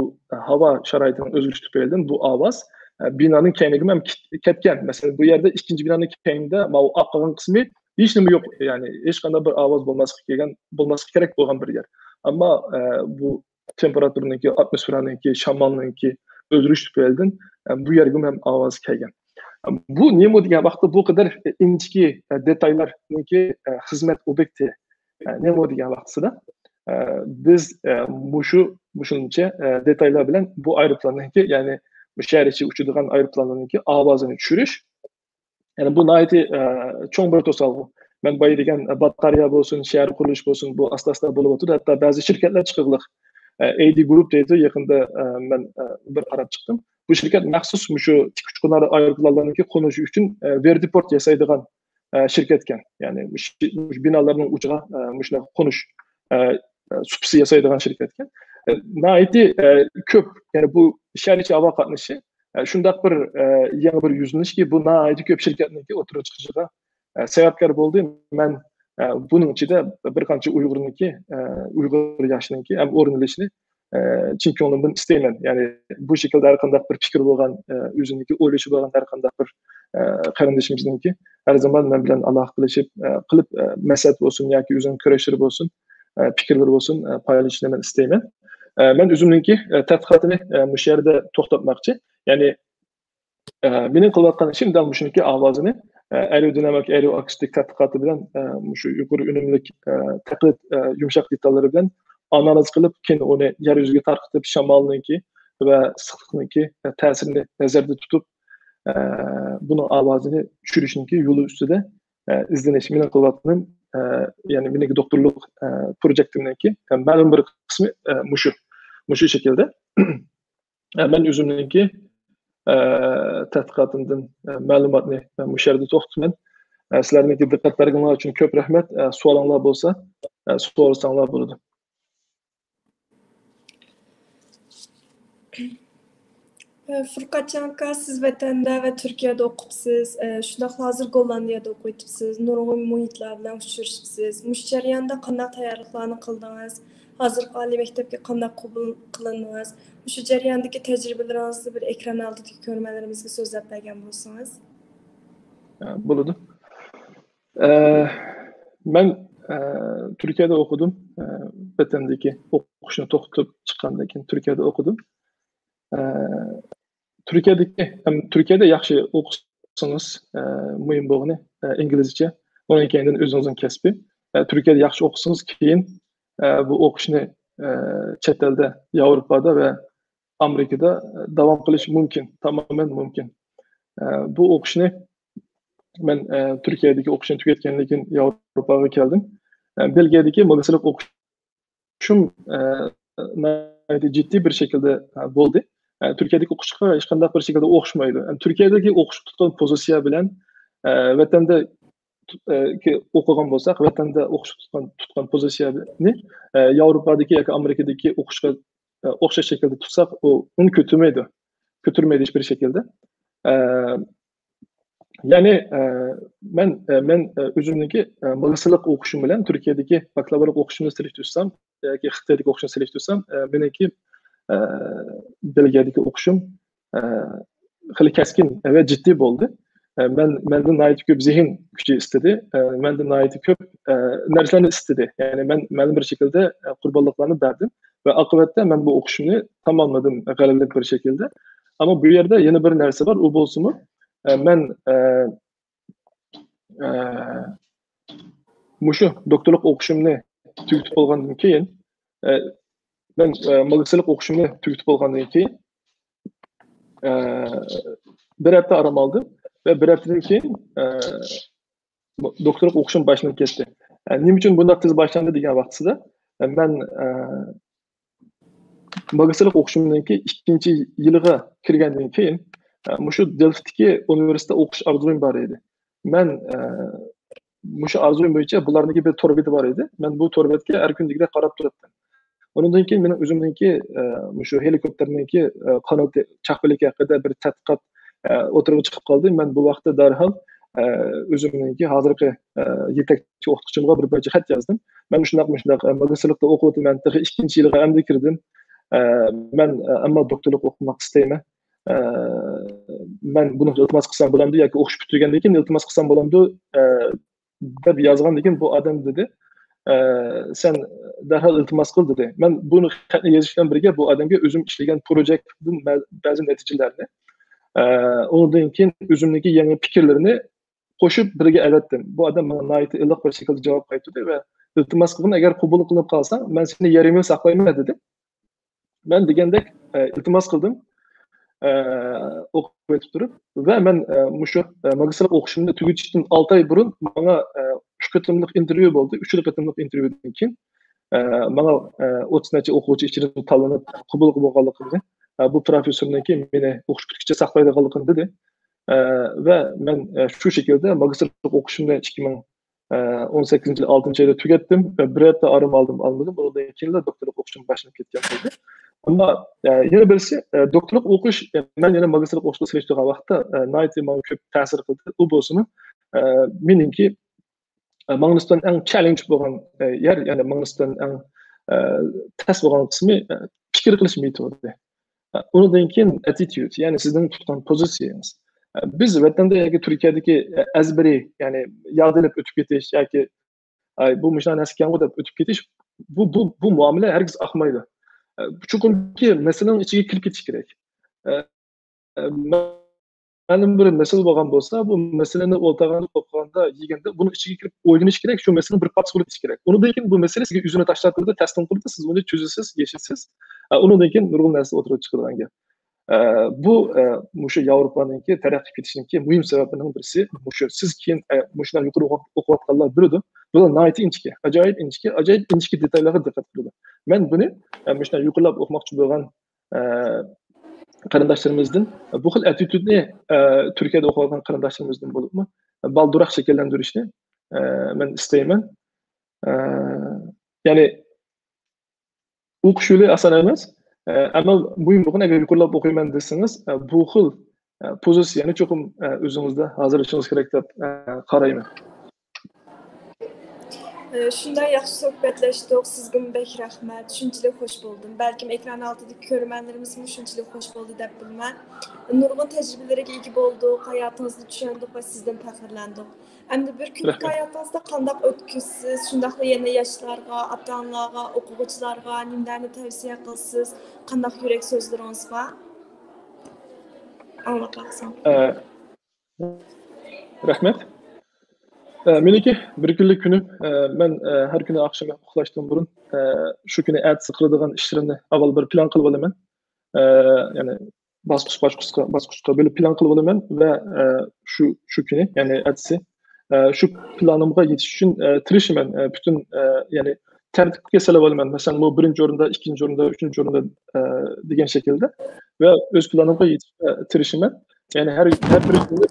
ھاۋا شارائىتىنىڭ ئۆزگىرىشى تۈپەيلىدىن بۇ ئاۋاز، ئە، بىنانىڭ كەينىگىمۇ ھەم كېت-، كەتكەن. مەسىلەن، بۇ يەردە ئىككىنچى بىنانىڭ كەينىدە ماۋۇ ئاق قالغان قىسمى ھېچنېمە يوق، يەنى ھېچقانداق بىر ئاۋاز بولماسلىقى كەلگەن، بولماسلىقى كېرەك بولغان بىر يەر. ئەمما، ئە، بۇ تېمپېراتۇرىنىڭكى، ئاتموسفېرانىڭكى، شامالنىڭكى ئۆزگىرىش تۈپەيلىدىن، ئە، بۇ يەرگىمۇ ھەم ئاۋاز كەلگەن. بۇ نېمە دېگەن ۋاقىتتا بۇ قەدەر ئىنچىكە، ئە، دېتاللارنىڭكى، ئە، خىزمەت ئوبيېكتى، ئە، نېمە دېگەن ۋاقتىسىدا، ئە، بىز، ئە، مۇشۇ، مۇشۇنچە، ئە، دېتاللار بىلەن بۇ ئايروپىلاننىڭكى، يەنى بۇ شەھەر ئىچى ئۇچىدىغان ئايروپىلانلارنىڭكى ئاۋازىنى چۈشۈرۈش، يەنى بۇ ناھايىتى، ئە، چوڭ بىر توسالغۇ. مەن بايا دېگەن، ئە، باتارېيە بولسۇن، شەھەر قۇرۇلۇش بولسۇن، بۇ ئاستا-ئاستا بولۇۋاتىدۇ. ھەتتا بەزى شىركەتلەر چىقىقلىق. ئە، ئەي دى گۇرۇپ دەيدۇ، يېقىندا، ئە، مەن، ئە، بىر قاراپ چىقتىم. بۇ شىركەت مەخسۇس مۇشۇ تىك ئۇچقۇنلار ئايروپىلانلارنىڭكى قونۇشى ئۈچۈن، ئە، ۋېردىپورت ياسايدىغان، ئە، شىركەتكەن. يەنى مۇشۇ، مۇشۇ بىنالارنىڭ ئۇچىغا، ئە، مۇشۇنداق قونۇش، ئە، ئە، سۇپىسى ياسايدىغان شىركەتكەن. ئە، ناھايىتى، ئە، كۆپ، يەنى بۇ شەھەر ئىچى ھاۋا قاتنىشى، ئە، شۇنداق بىر، ئە، يېڭى بىر يۈزلىنىشكى، بۇ ناھايىتى كۆپ شىركەتنىڭكى ئوتتۇرىغا چىقىشىغا، ئە، سەۋەبكار بولدى. مەن، ئە، بۇنىڭ ئىچىدە بىر قانچە ئۇيغۇرنىڭكى، ئە، ئۇيغۇر ياشنىڭكى ھەم ئورۇن ئېلىشىنى، ئە، چىن كۆڭلۈمدىن ئىستەيمەن. يەنى بۇ شەكىلدە ھەر قانداق بىر پىكرى بولغان، ئە، ئۆزىنىڭكى ئويلىشى بولغان ھەر قانداق بىر، ئە، قېرىندىشىمىزنىڭكى ھەر زامان مەن بىلەن ئالاقە قىلىشىپ، ئە، قىلىپ، ئە، مەسلىھەت بولسۇن ياكى ئۆزىنىڭ كۈرەشلىرى بولسۇن، ئە، پىكىرلىرى بولسۇن، ئە، پايلىشىشنى مەن ئىستەيمەن. ئە، مەن ئۆزۈمنىڭكى، ئە، تەتقىقاتىنى، ئە، مۇشۇ يەردە توختاتماقچى. يەنى، ئە، مېنىڭ قىلىۋاتقان ئىشىم دەل مۇشۇنىڭكى ئاۋازىنى، ئە، ئەيرودىنامىك، ئەيرو ئاكۇستىك تەتقىقاتى بىلەن، ئە، مۇشۇ يۇقىرى ئۈنۈملۈك، ئە، تەقلىد، ئە، يۇمشاق دېتاللىرى بىلەن ئانالىز قىلىپ، كېيىن ئۇنى يەر يۈزىگە تارقىتىپ، شامالنىڭكى ۋە ئىسسىقلىقنىڭكى، ئە، تەسىرىنى نەزەردە تۇتۇپ، ئە، بۇنىڭ ئاۋازىنى چۈشۈرۈشنىڭكى يولى ئۈستىدە، ئە، ئىزدىنىش. مېنىڭ قىلىۋاتقىنىم، ئە، يەنى مېنىڭكى دوكتورلۇق، ئە، پروجېكتىمنىڭكى، ئە، مەلۇم بىر قىسمى، ئە، مۇشۇ، مۇشۇ شەكىلدە. ئە، مەن ئۆزۈمنىڭكى، ئە، تەتقىقاتىمدىن، ئە، مەلۇماتنى، ئە، مۇشۇ يەردە توختىتىمەن. ئە، سىلەرنىڭكى دىققەت بەرگىنىڭلار ئۈچۈن كۆپ رەھمەت. ئە، سوئالىڭلار بولسا، ئە، سورىساڭلار بولىدۇ. ئە، فۇرقەتجان ئاكا، سىز ۋەتەندە ۋە تۈركىيەدە ئوقۇپسىز، ئە، شۇنداقلا ھازىر گوللاندىيەدە ئوقۇۋېتىپسىز، نۇرغۇن مۇھىتلار بىلەن ئۇچرىشىپسىز. مۇشۇ جەرياندا قانداق تەييارلىقلارنى قىلدىڭىز؟ ھازىرقى ئالىي مەكتەپكە قانداق قوبۇل قىلىندىڭىز؟ مۇشۇ جەرياندىكى تەجرىبىلىرىڭىزنى بىر ئېكران ئالدىدىكى كۆرۈرمەنلىرىمىزگە سۆزلەپ بەرگەن بولسىڭىز. ئە، بولىدۇ. ئە، مەن، ئە، تۈركىيەدە ئوقۇدۇم. ئە، ۋەتەندىكى ئوقۇشنى توختىتىپ چىققاندىن كېيىن تۈركىيەدە ئوقۇدۇم. ئە، تۈركىيەدىكى، ھەم تۈركىيەدە ياخشى ئوقۇسىڭىز، ئە، مۇھىم بولغىنى، ئە، ئىنگلىزچە، ئۇنىڭ كەينىدىن ئۆزىڭىزنىڭ كەسپى. ئە، تۈركىيەدە ياخشى ئوقۇسىڭىز، كېيىن، ئە، بۇ ئوقۇشنى، ئە، چەت ئەلدە، ياۋروپادا ۋە ئامېرىكىدا، ئە، داۋام قىلىش مۇمكىن، تامامەن مۇمكىن. ئە، بۇ ئوقۇشنى مەن، ئە، تۈركىيەدىكى ئوقۇشنى تۈگەتكەندىن كېيىن ياۋروپاغا كەلدىم. ئە، بېلگىيەدىكى ماگىستىرلىق ئوقۇشۇم، ئە، ناھايىتى جىددىي بىر شەكىلدە، ئە، بولدى. ئە، تۈركىيەدىكى ئوقۇشقا ھېچقانداق بىر شەكىلدە ئوخشىمايدۇ. ئە، تۈركىيەدىكى ئوقۇشقا تۇتقان پوزىتسىيە بىلەن، ئە، ۋەتەندە تۇت-، ئە، كى-، ئوقۇغان بولساق، ۋەتەندە ئوقۇشقا تۇتقان، تۇتقان پوزىتسىيەنى، ئە، ياۋروپادىكى ياكى ئامېرىكىدىكى ئوقۇشقا، ئە، ئوخشاش شەكىلدە تۇتساق، ئۇ، ئۇنى كۆتۈرمەيدۇ. كۆتۈرمەيدۇ ھېچبىر شەكىلدە. ئە، يەنى، ئە، مەن، ئە، مەن، ئە، ئۆزۈمنىڭكى، ئە، ماگىستىرلىق ئوقۇشۇم بىلەن تۈركىيەدىكى باكلاۋرلىق ئوقۇشۇمنى سېلىشتۇرسام، ياكى خىتايدىكى ئوقۇشنى سېلىشتۇرسام، ئە، مېنىڭكى، ئە، بېلگىيەدىكى ئوقۇشۇم، ئە، خېلى كەسكىن ۋە جىددىي بولدى. ئە، مەن، مەندىن ناھايىتى كۆپ زېھىن كۈچى ئىستىدى. ئە، مەندىن ناھايىتى كۆپ، ئە، نەرسىلەرنى ئىستىدى. يەنى مەن مەلۇم بىر شەكىلدە، ئە، قۇربانلىقلارنى بەردىم ۋە ئاقىۋەتتە مەن بۇ ئوقۇشۇمنى تاماملىدىم غەلىبىلىك بىر شەكىلدە. ئەمما بۇ يەردە يەنە بىر نەرسە بار، ئۇ بولسىمۇ، ئە، مەن، ئە، ئە، مۇشۇ دوكتورلۇق ئوقۇشۇمنى تۈگىتىپ بولغاندىن كېيىن، ئە، مەن، ئە، ماگىستىرلىق ئوقۇشۇمنى تۈگىتىپ بولغاندىن كېيىن، ئە، بىر ھەپتە ئارام ئالدىم ۋە بىر ھەپتىدىن كېيىن، ئە، دوكتورلۇق ئوقۇشۇم باشلىنىپ كەتتى. ئە، نېمە ئۈچۈن بۇنداق تېز باشلاندى دېگەن ۋاقتىسىدا، ئە، مەن، ئە، ماگىستىرلىق ئوقۇشۇمنىڭكى ئىككىنچى يىلىغا كىرگەندىن كېيىن، ئە، مۇشۇ دېلفتتىكى ئۇنىۋېرسىتېتتا ئوقۇش ئارزۇيۇم بار ئىدى. مەن، ئە، مۇشۇ ئارزۇيۇم بويىچە بۇلارنىڭكى بىر تور بېتى بار ئىدى. مەن بۇ تور بەتكە ھەر كۈنى دېگۈدەك قاراپ تۇراتتىم. ئۇنىڭدىن كېيىن مېنىڭ ئۆزۈمنىڭكى، ئە، مۇشۇ ھېلىكوپتېرنىڭكى، ئە، قانىتى چاقپەلىكى ھەققىدە بىر تەتقىقات، ئە، ئوتتۇرىغا چىقىپ قالدى. مەن بۇ ۋاقىتتا دەرھال، ئە، ئۆزۈمنىڭكى ھازىرقى، ئە، يېتەكچى ئوقۇتقۇچىمغا بىر پارچە خەت يازدىم. مەن مۇشۇنداق، مۇشۇنداق، ئە، ماگىستىرلىقتا ئوقۇۋاتىمەن، تېخى ئىككىنچى يىلىغا ئەمدى كىردىم. ئە، مەن، ئە، ئەمما دوكتورلۇق ئوقۇماق ئىستەيمەن. ئە، مەن بۇنى ئىلتىماس قىلسام بولامدۇ ياكى ئوقۇش پۈتتۈرگەندىن كېيىن ئىلتىماس قىلسام بولامدۇ، ئە، دەپ يازغاندىن كېيىن بۇ ئادەم دېدى، ئە، سەن دەرھال ئىلتىماس قىل دېدى. مەن بۇنى خەتنى يېزىش بىلەن بىرگە بۇ ئادەمگە ئۆزۈم ئىشلىگەن پروجېكتتىن بە-، بەزى نەتىجىلەرنى، ئە، ئۇنىڭدىن كېيىن ئۆزۈمنىڭكى يېڭى پىكىرلىرىنى قوشۇپ بىرگە ئەۋەتتىم. بۇ ئادەم ماڭا ناھايىتى ئىللىق بىر شەكىلدە جاۋاب قايتۇردى ۋە ئىلتىماس قىلغىن، ئەگەر قوبۇل قىلىنىپ قالساڭ، مەن سېنى يېرىم يىل ساقلايمەن دېدى. مەن دېگەندەك، ئە، ئىلتىماس قىلدىم، ئە، ئوقۇپ ئۆتۈپ تۇرۇپ ۋە مەن، ئە، مۇشۇ، ئە، ماگىستىرلىق ئوقۇشۇمنى تۈگىتىشتىن ئالتە ئاي بۇرۇن ماڭا، ئە، ئۈچ قېتىملىق ئىنتېرۋيۇ بولدى. ئۈچ قېتىملىق ئىنتېرۋيۇدىن كېيىن، ئە، ماڭا، ئە، ئوتتۇز نەچچە ئوقۇغۇچى ئىچىدىن تاللىنىپ قوبۇل بولغانلىقىمنى، ئە، بۇ پروفېسسورنىڭكى مېنى ئوقۇش پۈتكۈچە ساقلايدىغانلىقىنى دېدى. ئە، ۋە مەن، ئە، شۇ شەكىلدە ماگىستىرلىق ئوقۇشۇمنى ئىككى مىڭ ئون سەككىزىنچى يىل ئالتىنچى ئايدا تۈگەتتىم. بىر ھەپتە ئارام ئالدىم، ئالمىدىم. ئۇنىڭدىن كېيىنلا دوكتورلۇق ئوقۇشۇم باشلىنىپ كەتكەن بولدى. ئەمما، ئە، يەنە بىرسى، ئە، دوكتورلۇق ئوقۇش، ئە، مەن يەنە ماگىستىرلىق ئوقۇشقا سېلىشتۇرغان ۋاقىتتا، ئە، ناھايىتى ماڭا كۆپ تەسىر قىلدى. ئۇ بولسىمۇ، ئە، مېنىڭكى، ئە، ماڭا نىسبەتەن ئەڭ چاللېنج بولغان، ئە، يەر، يەنى ماڭا نىسبەتەن ئەڭ، ئە، تەس بولغان قىسمى، ئە، پىكىر قىلىش مېتودى. ئۇنىڭدىن كېيىن ئەتىتيۇد، يەنى سىزنىڭ تۇتقان پوزىتسىيەڭىز. بىز ۋەتەندە ياكى تۈركىيەدىكى ئەزبىرى، يەنى ياد ئېلىپ ئۆتۈپ كېتىش ياكى، ئاي، بۇ مۇشۇنداق نەرسە ئىكەنغۇ دەپ ئۆتۈپ كېتىش، بۇ، بۇ، بۇ مۇئامىلە ھەرگىز ئاقمايدۇ. چوقۇمكى مەسىلىنىڭ ئىچىگە كىرىپ كېتىش كېرەك. مەلۇم بىر مەسىلە بولغان بولسا، بۇ مەسىلىنى ئولتۇرغاندا، توپلىغاندا، يېگەندە بۇنىڭ ئىچىگە كىرىپ ئويلىنىش كېرەك، شۇ مەسىلىنىڭ بىر پارچىسى بولۇپ كېتىش كېرەك. ئۇنىڭدىن كېيىن بۇ مەسىلە سىزگە يۈزىنى تاشلاپ تۇرىدۇ، تەسلىم قىلىدۇ، سىز ئۇنى چۈزىسىز، يېشىسىز. ئۇنىڭدىن كېيىن نۇرغۇن نەرسە ئوتتۇرىغا چىقىدىغان گەپ. ئە، بۇ، ئە، مۇشۇ ياۋروپانىڭكى تەرەققىي كېتىشىنىڭكى مۇھىم سەۋەبىنىڭ بىرسى مۇشۇ. سىز كېيىن، ئە، مۇشۇنداق يۇقىرى ئوقۇ-، ئوقۇۋاتقانلار بىلىدۇ. بۇلار ناھايىتى ئىنچىكە، ئاجايىپ ئىنچىكە، ئاجايىپ ئىنچىكە دېتاللارغا دىققەت قىلىدۇ. مەن بۇنى، ئە، مۇشۇنداق يۇقىرىلاپ ئوقۇماقچى بولغان، ئە، قېرىنداشلىرىمىزدىن، بۇ خىل ئەتىتيۇدنى، ئە، تۈركىيەدە ئوقۇۋاتقان قېرىنداشلىرىمىزدىن بولۇپمۇ بالدۇرراق شەكىللەندۈرۈشنى، ئە، مەن ئىستەيمەن. ئە، يەنى ئوقۇش يولى ئاسان ئەمەس. ئە، ئەمما مۇھىم بولغىنى، ئەگەر يۇقىرىلاپ ئوقۇيمەن دېسىڭىز، ئە، بۇ خىل، ئە، پوزىتسىيەنى چوقۇم، ئە، ئۆزىڭىزدە ھازىرلىشىڭىز كېرەك دەپ، ئە، قارايمەن. ئە، شۇنداق ياخشى سۆھبەتلەشتۇق. سىزگىمۇ بەك رەھمەت. شۇنچىلىك خوش بولدۇم. بەلكىم ئېكران ئالدىدىكى كۆرۈرمەنلىرىمىزمۇ شۇنچىلىك خوش بولدى دەپ بىلىمەن. نۇرغۇن تەجرىبىلەرگە ئىگە بولدۇق. ھاياتىڭىزنى چۈشەندۇق ۋە سىزدىن پەخىرلەندۇق. ئەمدى بىر كۈنلۈك رەھمەت. ھاياتىڭىزدا قانداق ئۆتكۈزىسىز؟ شۇنداقلا يەنە ياشلارغا، ئاتا-ئانىلارغا، ئوقۇغۇچىلارغا نېمىلەرنى تەۋسىيە قىلىسىز؟ قانداق يۈرەك سۆزلىرىڭىز بار؟ ئاڭلاپ باقسام. ئە، رەھمەت. ئە، مېنىڭكى بىر كۈنلۈك كۈنۈم، ئە، مەن، ئە، ھەر كۈنى ئاخشىمى ئۇخلاشتىن بۇرۇن، ئە، شۇ كۈنى ئەتىسى قىلىدىغان ئىشلىرىمنى ئاۋۋال بىر پىلان قىلىپ ئالىمەن. ئە، يەنى باسقۇچ، باسقۇچقا، باسقۇچقا بۆلۈپ پىلان قىلىپ ئالىمەن ۋە، ئە، شۇ، شۇ كۈنى، يەنى ئەتىسى، ئە، شۇ پىلانىمغا يېتىش ئۈچۈن، ئە، تىرىشىمەن. ئە، پۈتۈن، ئە، يەنى تەرتىپكە سېلىپ ئالىمەن. مەسىلەن، بۇ بىرىنچى ئورۇندا، ئىككىنچى ئورۇندا، ئۈچىنچى ئورۇندا، ئە، دېگەن شەكىلدە ۋە ئۆز پىلانىمغا يېتىشكە تىرىشىمەن. يەنى ھەر، ھەر بىر كۈننى،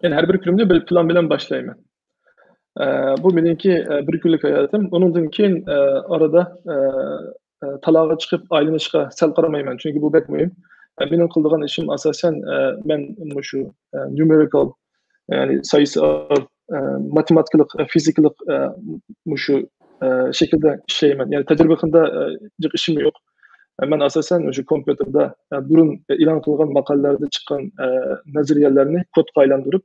يەنى ھەر بىر كۈنۈمنى بىر پىلان بىلەن باشلايمەن. ئە، بۇ مېنىڭكى، ئە، بىر كۈنلۈك ھاياتىم. ئۇنىڭدىن كېيىن، ئە، ئارىدا، ئە، ئە، تالاغا چىقىپ ئايلىنىشقا سەل قارىمايمەن، چۈنكى بۇ بەك مۇھىم. ئە، مېنىڭ قىلىدىغان ئىشىم ئاساسەن، ئە، مەن مۇشۇ، ئە، نيۇمېرىكال، يەنى ساينس، ئە، ماتېماتىكىلىق، ئە، فىزىكىلىق، ئە، مۇشۇ، ئە، شەكىلدە ئىشلەيمەن. يەنى تەجرىبە ھەققىدە، ئە، جىق ئىشىم يوق. ئە، مەن ئاساسەن مۇشۇ كومپيۇتېردا، ئە، بۇرۇن ئېلان قىلغان ماقالىلەردە چىققان، ئە، نەزەرىيەلەرنى كودقا ئايلاندۇرۇپ،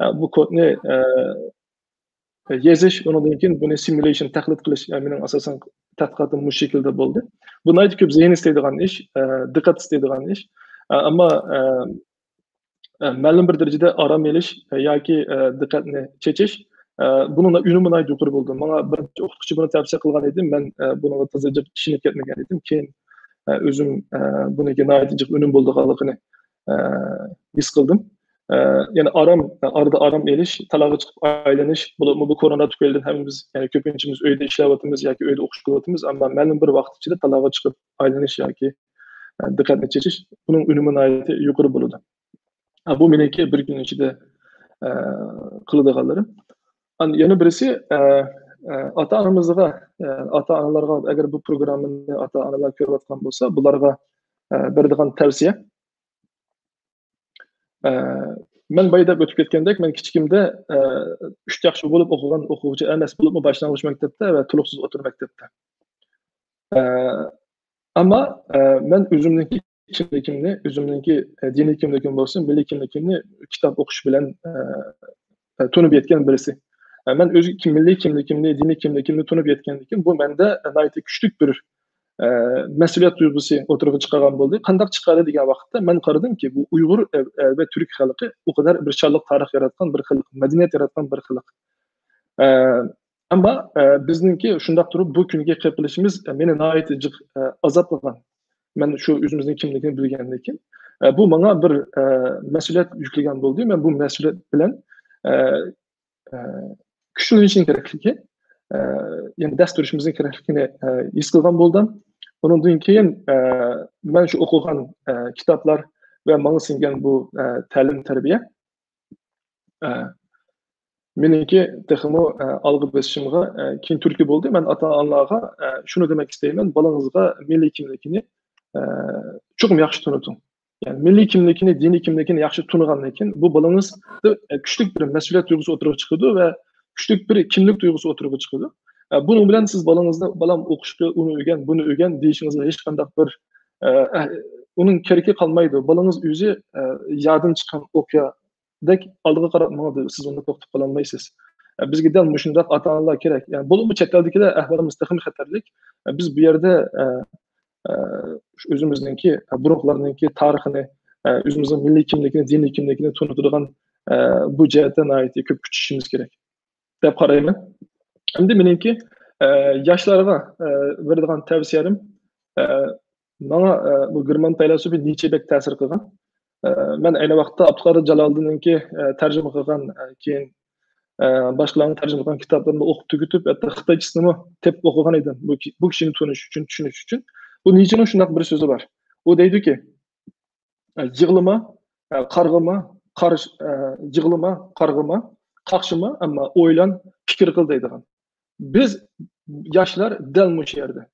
ئە، بۇ كودنى، ئە، يېزىش، ئۇنىڭدىن كېيىن بۇنى سىمۇليېشن، تەقلىد قىلىش، ئە، مېنىڭ ئاساسەن تەتقىقاتىم مۇشۇ شەكىلدە بولدى. بۇ ناھايىتى كۆپ زېھىن ئىستەيدىغان ئىش، ئە، دىققەت ئىستەيدىغان ئىش. ئە، ئەمما، ئە، ئە، مەلۇم بىر دەرىجىدە ئارام ئېلىش، ئە، ياكى، ئە، دىققەتنى چېچىش، ئە، بۇنىڭ ئۈنۈمى ناھايىتى يۇقىرى بولىدۇ. ماڭا بىر ئوقۇتقۇچى بۇنى تەۋسىيە قىلغان ئىدى. مەن، ئە، بۇنىڭغا تازا جىق ئىشىنىپ كەتمىگەن ئىدىم. كېيىن، ئە، ئۆزۈم، ئە، بۇنىڭكى ناھايىتى جىق ئۈنۈم بولىدىغانلىقىنى، ئە، ھېس قىلدىم. ئە، يەنى ئارام، ئارىدا ئارام ئېلىش، تالاغا چىقىپ ئايلىنىش، بولۇپمۇ بۇ كورونا تۈپەيلىدىن ھەممىمىز، يەنى كۆپىنچىمىز ئۆيدە ئىشلەۋاتىمىز ياكى ئۆيدە ئوقۇش قىلىۋاتىمىز، ئەمما مەلۇم بىر ۋاقىت ئىچىدە تالاغا چىقىپ ئايلىنىش ياكى، ئە، دىققەتنى چېچىش، بۇنىڭ ئۈنۈمى ناھايىتى يۇقىرى بولىدۇ. ئە، بۇ مېنىڭكى بىر كۈن ئىچىدە، ئە، قىلىدىغانلىرىم. ئان-، يەنە بىرسى، ئە، ئە، ئاتا-ئانىمىزغا، ئە، ئاتا-ئانىلارغا، ئەگەر بۇ پروگراممىنى ئاتا-ئانىلار كۆرۈۋاتقان بولسا، بۇلارغا، ئە، بېرىدىغان تەۋسىيە. ئە، مەن بايا دەپ ئۆتۈپ كەتكەندەك، مەن كىچىكىمدە، ئە، ئۈچ ياخشى بولۇپ ئوقۇغان ئوقۇغۇچى ئەمەس، بولۇپمۇ باشلانغۇچ مەكتەپتە ۋە تولۇقسىز ئوتتۇرا مەكتەپتە. ئە، ئەمما، ئە، مەن ئۆزۈمنىڭكى كىملىكىمنى، ئۆزۈمنىڭكى، ئە، دىنىي كىملىكىم بولسۇن، مىللىي كىملىكىمنى كىتاب ئوقۇش بىلەن، ئە، ئە، تونۇپ يەتكەن بىرسى. ئە، مەن ئۆز كىم-، مىللىي كىملىكىمنى، دىنىي كىملىكىمنى تونۇپ يەتكەندىن كېيىن، بۇ مەندە ناھايىتى كۈچلۈك بىر، ئە، مەسئۇلىيەت تۇيغۇسى ئوتتۇرىغا چىقارغان بولدى. قانداق چىقاردى دېگەن ۋاقىتتا، مەن قارىدىمكى، بۇ ئۇيغۇر، ئە، ئە، ۋە تۈرك خەلقى ئۇ قەدەر بىر شانلىق تارىخ ياراتقان، بىر خەلق، مەدەنىيەت ياراتقان بىر خەلق. ئە، ئەمما، ئە، بىزنىڭكى شۇنداق تۇرۇپ بۇ كۈنگە كېلىپ قېلىشىمىز، ئە، مېنى ناھايىتى جىق، ئە، ئازابلىغان. مەن شۇ ئۆزىمىزنىڭ كىملىكىنى بىلگەندىن كېيىن، ئە، بۇ ماڭا بىر، ئە، مەسئۇلىيەت يۈكلىگەن بولدى. مەن بۇ مەسئۇلىيەت بىلەن، ئە، ئە، كۈچلىنىشنىڭ كېرەكلىكى، ئە، يەنى دەس تۈرۈشىمىزنىڭ كېرەكلىكىنى، ئە، ھېس قىلغان بولدۇم. ئۇنىڭدىن كېيىن، ئە، مەن شۇ ئوقۇغان، ئە، كىتابلار ۋە ماڭا سىڭگەن بۇ، ئە، تەلىم-تەربىيە، ئە، مېنىڭكى تېخىمۇ، ئە، ئالغا بېسىشىمغا، ئە، كېيىن تۈرتكە بولدى. مەن ئاتا-ئانىلارغا، ئە، شۇنى دېمەك ئىستەيمەن، بالىڭىزغا مىللىي كىملىكىنى، ئە، چوقۇم ياخشى تونۇتۇڭ. يەنى مىللىي كىملىكىنى، دىنىي كىملىكىنى ياخشى تونۇغاندىن كېيىن، بۇ بالىڭىزدا، ئە، كۈچلۈك بىر مەسئۇلىيەت تۇيغۇسى ئوتتۇرىغا چىقىدۇ ۋە كۈچلۈك بىر كىملىك تۇيغۇسى ئوتتۇرىغا چىقىدۇ. ئە، بۇنىڭ بىلەن سىز بالىڭىزنى، «بالام، ئوقۇشقا ئۇنى ئۆگەن، بۇنى ئۆگەن» دېيىشىڭىزگە ھېچقانداق بىر، ئە، ئە، ئۇنىڭ كېرىكى قالمايدۇ. بالىڭىز ئۆزى، ئە، ياردىن چىققان ئوقيا دەك ئالدىغا قاراپ ماڭىدۇ، سىز ئۇنى توختىتىپ قالالمايسىز. ئە، بىزگە دەل مۇشۇنداق ئاتا-ئانىلار كېرەك. يەنى بولۇپمۇ چەت ئەلدىكىلەر ئەھۋالىمىز تېخىمۇ خەتەرلىك. ئە، بىز بۇ يەردە، ئە، ئە، شۇ ئۆزىمىزنىڭكى، ئە، بۇرۇنقىلارنىڭكى تارىخىنى، ئە، ئۆزىمىزنىڭ مىللىي كىملىكىنى، دىنىي كىملىكىنى تونۇتىدىغان، ئە، بۇ جەھەتتە ناھايىتى كۆپ كۈچىشىمىز كېرەك دەپ قارايمەن. ئەمدى مېنىڭكى، ئە، ياشلارغا، ئە، بېرىدىغان تەۋسىيەم، ئە، ماڭا، ئە، بۇ گېرمان پەيلاسوپى نىچشې بەك تەسىر قىلغان. ئە، مەن ئەينى ۋاقىتتا ئابدۇقادىر جالالىدىننىڭكى، ئە، تەرجىمە قىلغان، ئە، كېيىن، ئە، باشقىلارنىڭ تەرجىمە قىلغان كىتابلىرىنى ئوقۇپ تۈگىتىپ، ھەتتا خىتايچىسىنىمۇ تېپىپ ئوقۇغان ئىدىم. بۇ كى-، بۇ كىشىنى تونۇش ئۈچۈن، چۈشىنىش ئۈچۈن. بۇ نىچشېنىڭ شۇنداق بىر سۆزى بار. ئۇ دەيدۇكى، ئە، يىغلىما، ئە، قارغىما، قارش-، ئە، يىغلىما، قارغىما، قاقشىما، ئەمما ئويلان، پىكىر قىل دەيدىغان. بىز ياشلار دەل مۇشۇ يەردە.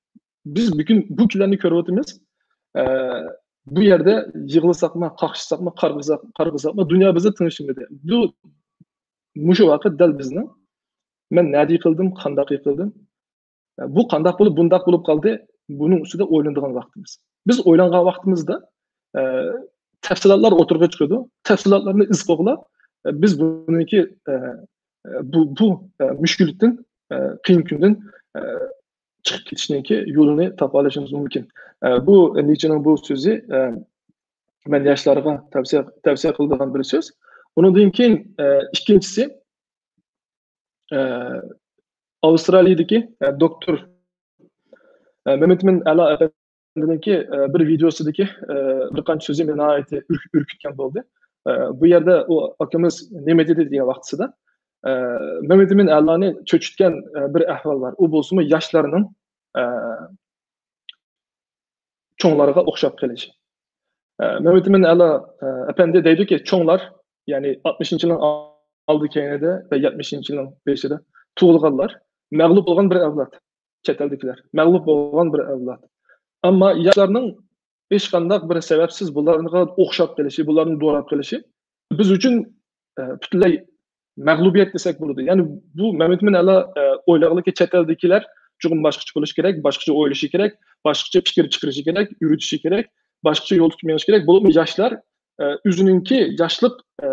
بىز بۈگۈن بۇ كۈنلەرنى كۆرۈۋاتىمىز. ئە، بۇ يەردە يىغلىساقمۇ، قاقشىساقمۇ، قارغىساق-، قارغىساقمۇ، دۇنيا بىزنى تىڭشىمىدى. بۇ، مۇشۇ ۋاقىت دەل بىزنىڭ، مەن نەدە يىقىلدىم، قانداق يىقىلدىم، بۇ قانداق بولۇپ، بۇنداق بولۇپ قالدى، بۇنىڭ ئۈستىدە ئويلىنىدىغان ۋاقتىمىز. بىز ئويلانغان ۋاقتىمىزدا، ئە، تەپسىلاتلار ئوتتۇرىغا چىقىدۇ. تەپسىلاتلارنى ئىز قوغلاپ، ئە، بىز بۇنىڭكى، ئە، ئە، بۇ، بۇ، ئە، مۈشكۈلدىن، ئە، قىيىن كۈندىن، ئە، چىقىپ كېتىشنىڭكى يولىنى تاپالىشىمىز مۇمكىن. ئە، بۇ نىچشېنىڭ بۇ سۆزى، ئە، مەن ياشلارغا تەۋسىيە، تەۋسىيە قىلىدىغان بىر سۆز. ئۇنىڭدىن كېيىن، ئە، ئىككىنچىسى، ئە، ئاۋسترالىيەدىكى، ئە، دوكتور، ئە، مەمتىمىن ئەلا ئەپەندىنىڭكى، ئە، بىر ۋىدېئوسىدىكى، ئە، بىر قانچە سۆزى مېنى ناھايىتى ئۈرك-، ئۈركۈتكەن بولدى. ئە، بۇ يەردە ئۇ ئاكىمىز نېمە دېدى دېگەن ۋاقتىسىدا، ئە، مەمتىمىن ئەلانى چۆچۈتكەن، ئە، بىر ئەھۋال بار. ئۇ بولسىمۇ ياشلارنىڭ، ئە، چوڭلارغا ئوخشاپ قېلىش. ئە، مەمتىمىن ئەلا، ئە، ئەپەندى دەيدۇكى، چوڭلار، يەنى ئاتمىشىنچى يىلنىڭ ئالدى كەينىدە ۋە يەتمىشىنچى يىلنىڭ بېشىدا تۇغۇلغانلار مەغلۇپ بولغان بىر ئەۋلاد، چەت ئەلدىكىلەر مەغلۇپ بولغان بىر ئەۋلاد. ئەمما ياشلارنىڭ ھېچقانداق بىر سەۋەبسىز بۇلارغا ئوخشاپ قېلىشى، بۇلارنى دوراپ قېلىشى بىز ئۈچۈن، ئە، پۈتۈنلەي مەغلۇبىيەت دېسەك بولىدۇ. يەنى بۇ مەمتىمىن ئەلا، ئە، ئويلىغانلىكى چەت ئەلدىكىلەر چوقۇم باشقىچە بولۇشى كېرەك، باشقىچە ئويلىشى كېرەك، باشقىچە پىكىر چىقىرىشى كېرەك، يۈرۈتۈشى كېرەك، باشقىچە يول تۇتۇپ مېڭىشى كېرەك. بولۇپمۇ ياشلار، ئە، ئۆزىنىڭكى ياشلىق، ئە،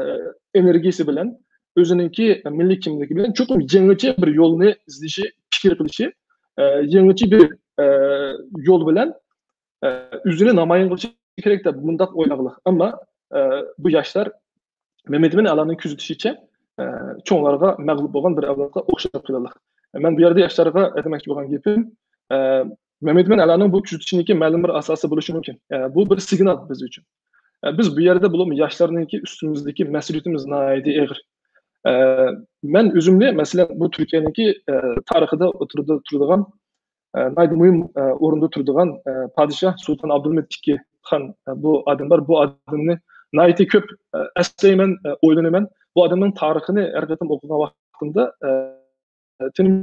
ئېنېرگىيىسى بىلەن، ئۆزىنىڭكى مىللىي كىملىكى بىلەن چوقۇم يېڭىچە بىر يولنى ئىزدىشى، پىكىر قىلىشى، ئە، يېڭىچە بىر، ئە، يول بىلەن، ئە، ئۆزىنى نامايان قىلىشى كېرەك دەپ مۇنداق ئويلىغانلىق. ئەمما، ئە، بۇ ياشلار مەمتىمىن ئەلانىڭ كۆزىتىشىچە، ئە، چوڭلارغا مەغلۇپ بولغان بىر ئەۋلادقا ئوخشاپ قېلىدۇ. مەن بۇ يەردە ياشلارغا ئېيتماقچى بولغان گېپىم، ئە، مەمتىمىن ئەلانىڭ بۇ كۆزىتىشىنىڭكى مەلۇم بىر ئاساسى بولۇشى مۇمكىن. ئە، بۇ بىر سىگنال بىز ئۈچۈن. ئە، بىز بۇ يەردە بولۇپ ياشلارنىڭكى ئۈستىمىزدىكى مەسئۇلىيىتىمىز ناھايىتى ئېغىر. ئە، مەن ئۆزۈمنى، مەسىلەن، بۇ تۈركىيەنىڭكى، ئە، تارىخىدا ئوتتۇرىدا تۇرىدىغان، ئە، ناھايىتى مۇھىم، ئە، ئورۇندا تۇرىدىغان، ئە، پادىشاھ سۇلتان ئابدۇلمېت ئىككى خان، ئە، بۇ ئادەم بار. بۇ ئادەمنى ناھايىتى كۆپ، ئە، ئەسلەيمەن، ئە، ئويلىنىمەن. بۇ ئادەمنىڭ تارىخىنى ھەر قېتىم ئوقۇغان ۋاقتىمدا، ئە، تېنىم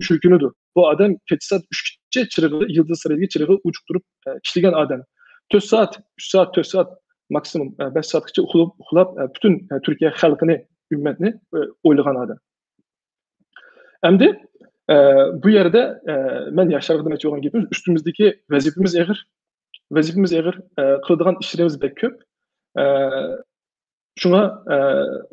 شۈركۈنىدۇ. بۇ ئادەم كېچە سائەت ئۈچكىچە چىرىغى، يىلتىز سىرىدىكى چىرىغى ئوچۇق تۇرۇپ، ئە، ئىشلىگەن ئادەم. تۆت سائەت، ئۈچ سائەت، تۆت سائەت، ماكسىمۇم، ئە، بەش سائەتكىچە ئۇخلاپ، ئۇخلاپ، ئە، پۈتۈن، ئە، تۈركىيە خەلقىنى، ئۈممەتنى، ئە، ئويلىغان ئادەم. ئەمدى، ئە، بۇ يەردە، ئە، مەن ياشلارغا دېمەكچى بولغان گېپىم، ئۈستىمىزدىكى ۋەزىپىمىز ئېغىر. ۋەزىپىمىز ئېغىر، ئە، قىلىدىغان ئىشلىرىمىز بەك كۆپ. ئە، شۇڭا، ئە،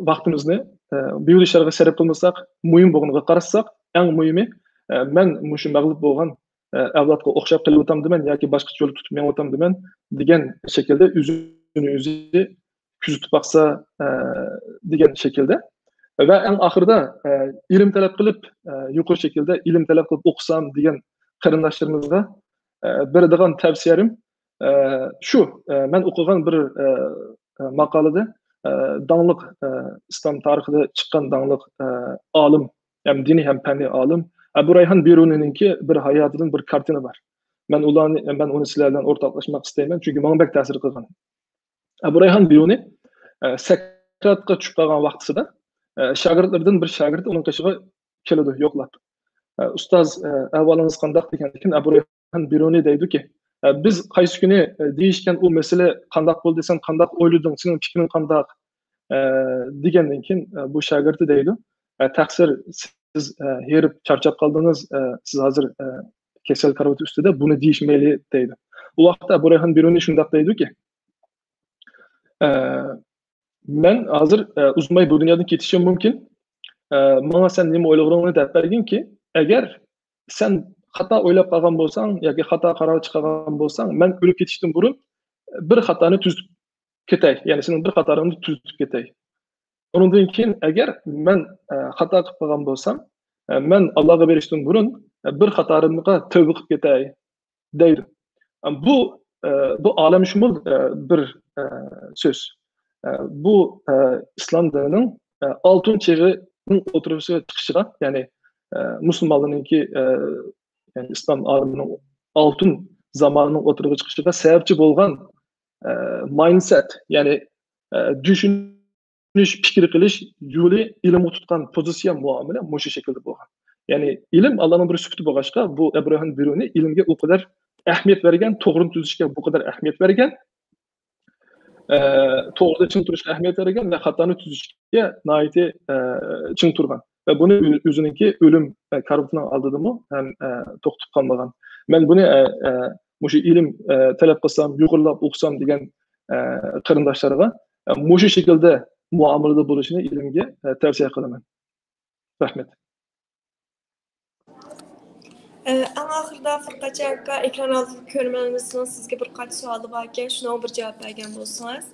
ۋاقتىمىزنى، ئە، بىھۇدە ئىشلارغا سەرپ قىلمىساق، مۇھىم بولغىنىغا قارىساق، ئەڭ مۇھىمى، ئە، مەن مۇشۇ مەغلۇپ بولغان، ئە، ئەۋلادقا ئوخشاپ قېلىۋاتامدىمەن ياكى باشقىچە يول تۇتۇپ مېڭىۋاتامدىمەن دېگەن شەكىلدە ئۆزىنى ئۆزى كۆزىتىپ باقسا، ئە، دېگەن شەكىلدە. ۋە ئەڭ ئاخىرىدا، ئە، ئىلىم تەلەپ قىلىپ، ئە، يۇقىرى شەكىلدە ئىلىم تەلەپ قىلىپ ئوقۇسام دېگەن قېرىنداشلىرىمىزغا، ئە، بېرىدىغان تەۋسىيەم، ئە، شۇ، ئە، مەن ئوقۇغان بىر، ئە، ئە، ماقالىدە، ئە، داڭلىق، ئە، ئىسلام تارىخىدا چىققان داڭلىق، ئە، ئالىم، ھەم دىنىي، ھەم پەننىي ئالىم ئەبۇ رەيھان بىرۇنىنىڭكى بىر ھاياتىدىن بىر كارتىنا بار. مەن ئۇلارنى، مەن ئۇنى سىلەر بىلەن ئورتاقلاشماق ئىستەيمەن، چۈنكى ماڭا بەك تەسىر قىلغان. ئەبۇ رەيھان بىرۇنى، ئە، سەكراتقا چۈشۈپ قالغان ۋاقتىسىدا، ئە، شاگىرتلىرىدىن بىر شاگىرت ئۇنىڭ قېشىغا كېلىدۇ، يوقلاپ. ئە، «ئۇستاز، ئە، ئەھۋالىڭىز قانداق؟» دېگەندىكىن، ئەبۇ رەيھان بىرۇنى دەيدۇكى، «ئە، بىز قايسى كۈنى، ئە، دېيىشكەن ئۇ مەسىلە قانداق بولدى، سەن قانداق ئويلىدىڭ، سېنىڭ پىكرىڭ قانداق؟» ئە، دېگەندىن كېيىن، ئە، بۇ شاگىرتى دەيدۇ، «ئە، تەقسىر، سىز، ئە، ھېرىپ چارچاپ قالدىڭىز، ئە، سىز ھازىر، ئە، كېسەل كارىۋىتى ئۈستىدە، بۇنى دېيىش مەيلى» دەيدۇ. ئۇ ۋاقىتتا ئەبۇ رەيھان بىرۇنى شۇنداق دەيدۇكى، ئە، مەن ھازىر، ئە، ئۇزۇنماي بۇ دۇنيادىن كېتىشىم مۇمكىن. ئە، ماڭا سەن نېمە ئويلىغىنىڭنى دەپ بەرگىنكى، ئەگەر سەن خاتا ئويلاپ قالغان بولساڭ ياكى خاتا قارار چىقارغان بولساڭ، مەن ئۆلۈپ كېتىشتىن بۇرۇن بىر خاتانى تۈزىتىپ كېتەي. يەنى سېنىڭ بىر خاتالىقىڭنى تۈزىتىپ كېتەي. ئۇنىڭدىن كېيىن ئەگەر مەن، ئە، خاتا قىلىپ قالغان بولسام، ئە، مەن ئاللاغا بېرىشتىن بۇرۇن، ئە، بىر خاتالىقىمغا تەۋبە قىلىپ كېتەي. دەيدۇ. بۇ، ئە، بۇ ئالەمشۇمۇل، ئە، بىر، ئە، سۆز. ئە، بۇ، ئە، ئىسلام دىنىنىڭ، ئە، ئالتۇن چېغىنىڭ ئوتتۇرىغا چىقىشىغا، يەنى، ئە، مۇسۇلمانلارنىڭكى، ئە، يەنى ئىسلام ئالىمىنىڭ ئالتۇن زامانىنىڭ ئوتتۇرىغا چىقىشىغا سەۋەبچى بولغان، ئە، مايندسېت، يەنى، ئە، چۈشىنىش، پىكىر قىلىش يولى، ئىلىمغا تۇتقان پوزىتسىيە، مۇئامىلە مۇشۇ شەكىلدە بولغان. يەنى ئىلىم ئاللانىڭ بىر سۈپىتى بولغاچقا، بۇ ئەبۇ رەيھان بىرۇنى ئىلىمگە ئۇ قەدەر ئەھمىيەت بەرگەن، توغرىنى تۈزۈشكە بۇ قەدەر ئەھمىيەت بەرگەن، ئە، توغرىدا چىڭ تۇرۇشقا ئەھمىيەت بەرگەن ۋە خاتانى تۈزۈشكە ناھايىتى، ئە، چىڭ تۇرغان. ۋە بۇنى ئۆ-، ئۆزىنىڭكى ئۆلۈم، ئە، كارىۋىتىنىڭ ئالدىدىمۇ ھەم، ئە، توختىتىپ قالمىغان. مەن بۇنى، ئە، ئە، مۇشۇ ئىلىم، ئە، تەلەپ قىلسام، يۇقىرىلاپ ئوقۇسام دېگەن، ئە، قېرىنداشلارغا، ئە، مۇشۇ شەكىلدە مۇئامىلىدە بولۇشىنى ئىلىمگە، ئە، تەۋسىيە قىلىمەن. رەھمەت. ئە، ئەڭ ئاخىرىدا فۇرقەتجان ئاكا، ئېكران ئالدىدىكى كۆرۈرمەنلىرىمىزنىڭ سىزگە بىر قانچە سوئالى بار ئىكەن، شۇنىڭغا بىر جاۋاب بەرگەن بولسىڭىز.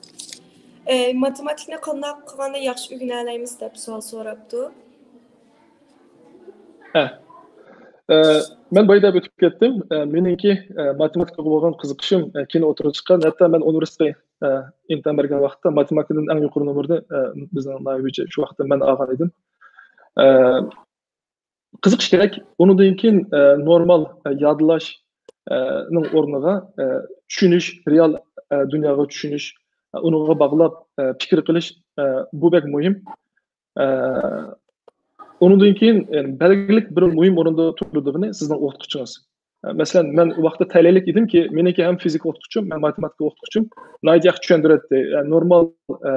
ئە، ماتېماتىكىنى قانداق قىلغاندا ياخشى ئۆگىنەلەيمىز دەپ سوئال سوراپتۇ. ھە. ئە، مەن بايا دەپ ئۆتۈپ كەتتىم. ئە، مېنىڭكى، ئە، ماتېماتىكىغا بولغان قىزىقىشىم، ئە، كېيىن ئوتتۇرىغا چىققان. ھەتتا مەن ئۇنىۋېرسىتېتقا، ئە، ئىمتىھان بەرگەن ۋاقىتتا ماتېماتىكىدىن ئەڭ يۇقىرى نومۇرنى، ئە، بىزنىڭ ناھىيە بويىچە شۇ ۋاقىتتا مەن ئالغان ئىدىم. ئە، قىزىقىش كېرەك. ئۇنىڭدىن كېيىن، ئە، نورمال، ئە، يادلاش، ئە، نىڭ ئورنىغا، ئە، چۈشىنىش، رېئال، ئە، دۇنياغا چۈشىنىش، ئە، ئۇنىڭغا باغلاپ، ئە، پىكىر قىلىش، ئە، بۇ بەك مۇھىم. ئە، ئۇنىڭدىن كېيىن، يەنى بەلگىلىك بىر مۇھىم ئورۇندا تۇرىدىغىنى سىزنىڭ ئوقۇتقۇچىڭىز. مەسىلەن، مەن ئۇ ۋاقىتتا تەلەيلىك ئىدىمكى، مېنىڭكى ھەم فىزىكا ئوقۇتقۇچىم، ھەم ماتېماتىكا ئوقۇتقۇچىم ناھايىتى ياخشى چۈشەندۈرەتتى. نورمال، ئە،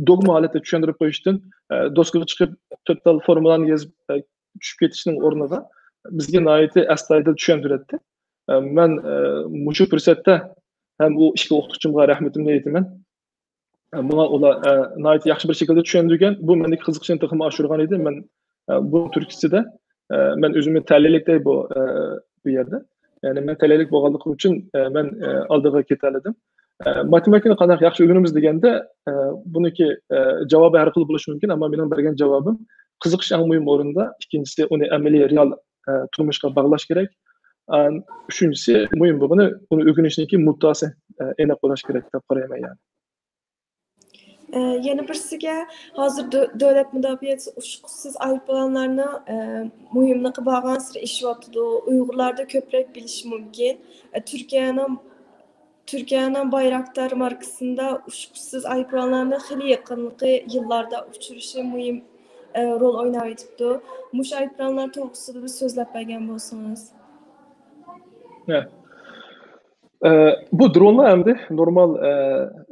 دوگما ھالەتتە چۈشەندۈرۈپ قويۇشتىن، ئە، دوسكىغا چىقىپ، تۆت تال فورمۇلانى يېزىپ، ئە، چۈشۈپ كېتىشنىڭ ئورنىغا بىزگە ناھايىتى ئەستايىدىل چۈشەندۈرەتتى. ئە، مەن، ئە، مۇشۇ پۇرسەتتە ھەم ئۇ ئىككى ئوقۇتقۇچىمغا رەھمىتىمنى ئېيتىمەن. ئە، ماڭا ئۇلار، ئە، ناھايىتى ياخشى بىر شەكىلدە چۈشەندۈرگەن. بۇ مەندىكى قىزىقىشنى تېخىمۇ ئاشۇرغان ئىدى. مەن، ئە، بۇ تۈرتكىسىدە، ئە، مەن ئۆزۈمنى تەلەيلىك دەي بۇ، ئە، بۇ يەردە. يەنى مەن تەلەيلىك بولغانلىقىم ئۈچۈن، ئە، مەن، ئە، ئالدىغا كېتەلىدىم. ئە، ماتېماتىكىنى قانداق ياخشى ئۆگىنىمىز دېگەندە، ئە، بۇنىڭكى، ئە، جاۋابى ھەر خىل بولۇشى مۇمكىن، ئەمما مېنىڭ بەرگەن جاۋابىم، قىزىقىش ئەڭ مۇھىم ئورۇندا، ئىككىنچىسى ئۇنى ئەمەلىي، رېئال، ئە، تۇرمۇشقا باغلاش كېرەك. ئە، ئۈچىنچىسى، مۇھىم بولغىنى، ئۇنى ئۆگىنىشنىڭكى مۇددىئاسى، ئە، ئېنىق بولۇشى كېرەك دەپ قارايمەن، يەنى. ئە، يەنە بىرسىگە، ھازىر دۆ-، دۆلەت مۇداپىئەسى ئۇچقۇچىسىز ئايروپىلانلارنىڭ، ئە، مۇھىملىقى بارغانسېرى ئېشىۋاتىدۇ. ئۇيغۇرلاردا كۆپرەك بىلىشى مۇمكىن. ئە، تۈركىيەنىڭ، تۈركىيەنىڭ بايراكتار ماركىسىندا ئۇچقۇچىسىز ئايروپىلانلارنىڭ خېلى يېقىنقى يىللاردا ئۇچرىشى مۇھىم، ئە، رول ئويناۋېتىپتۇ. مۇشۇ ئايروپىلانلار توغرىسىدا بىر سۆزلەپ بەرگەن بولسىڭىز. ھە. ئە، بۇ درونلار ئەمدى نورمال، ئە،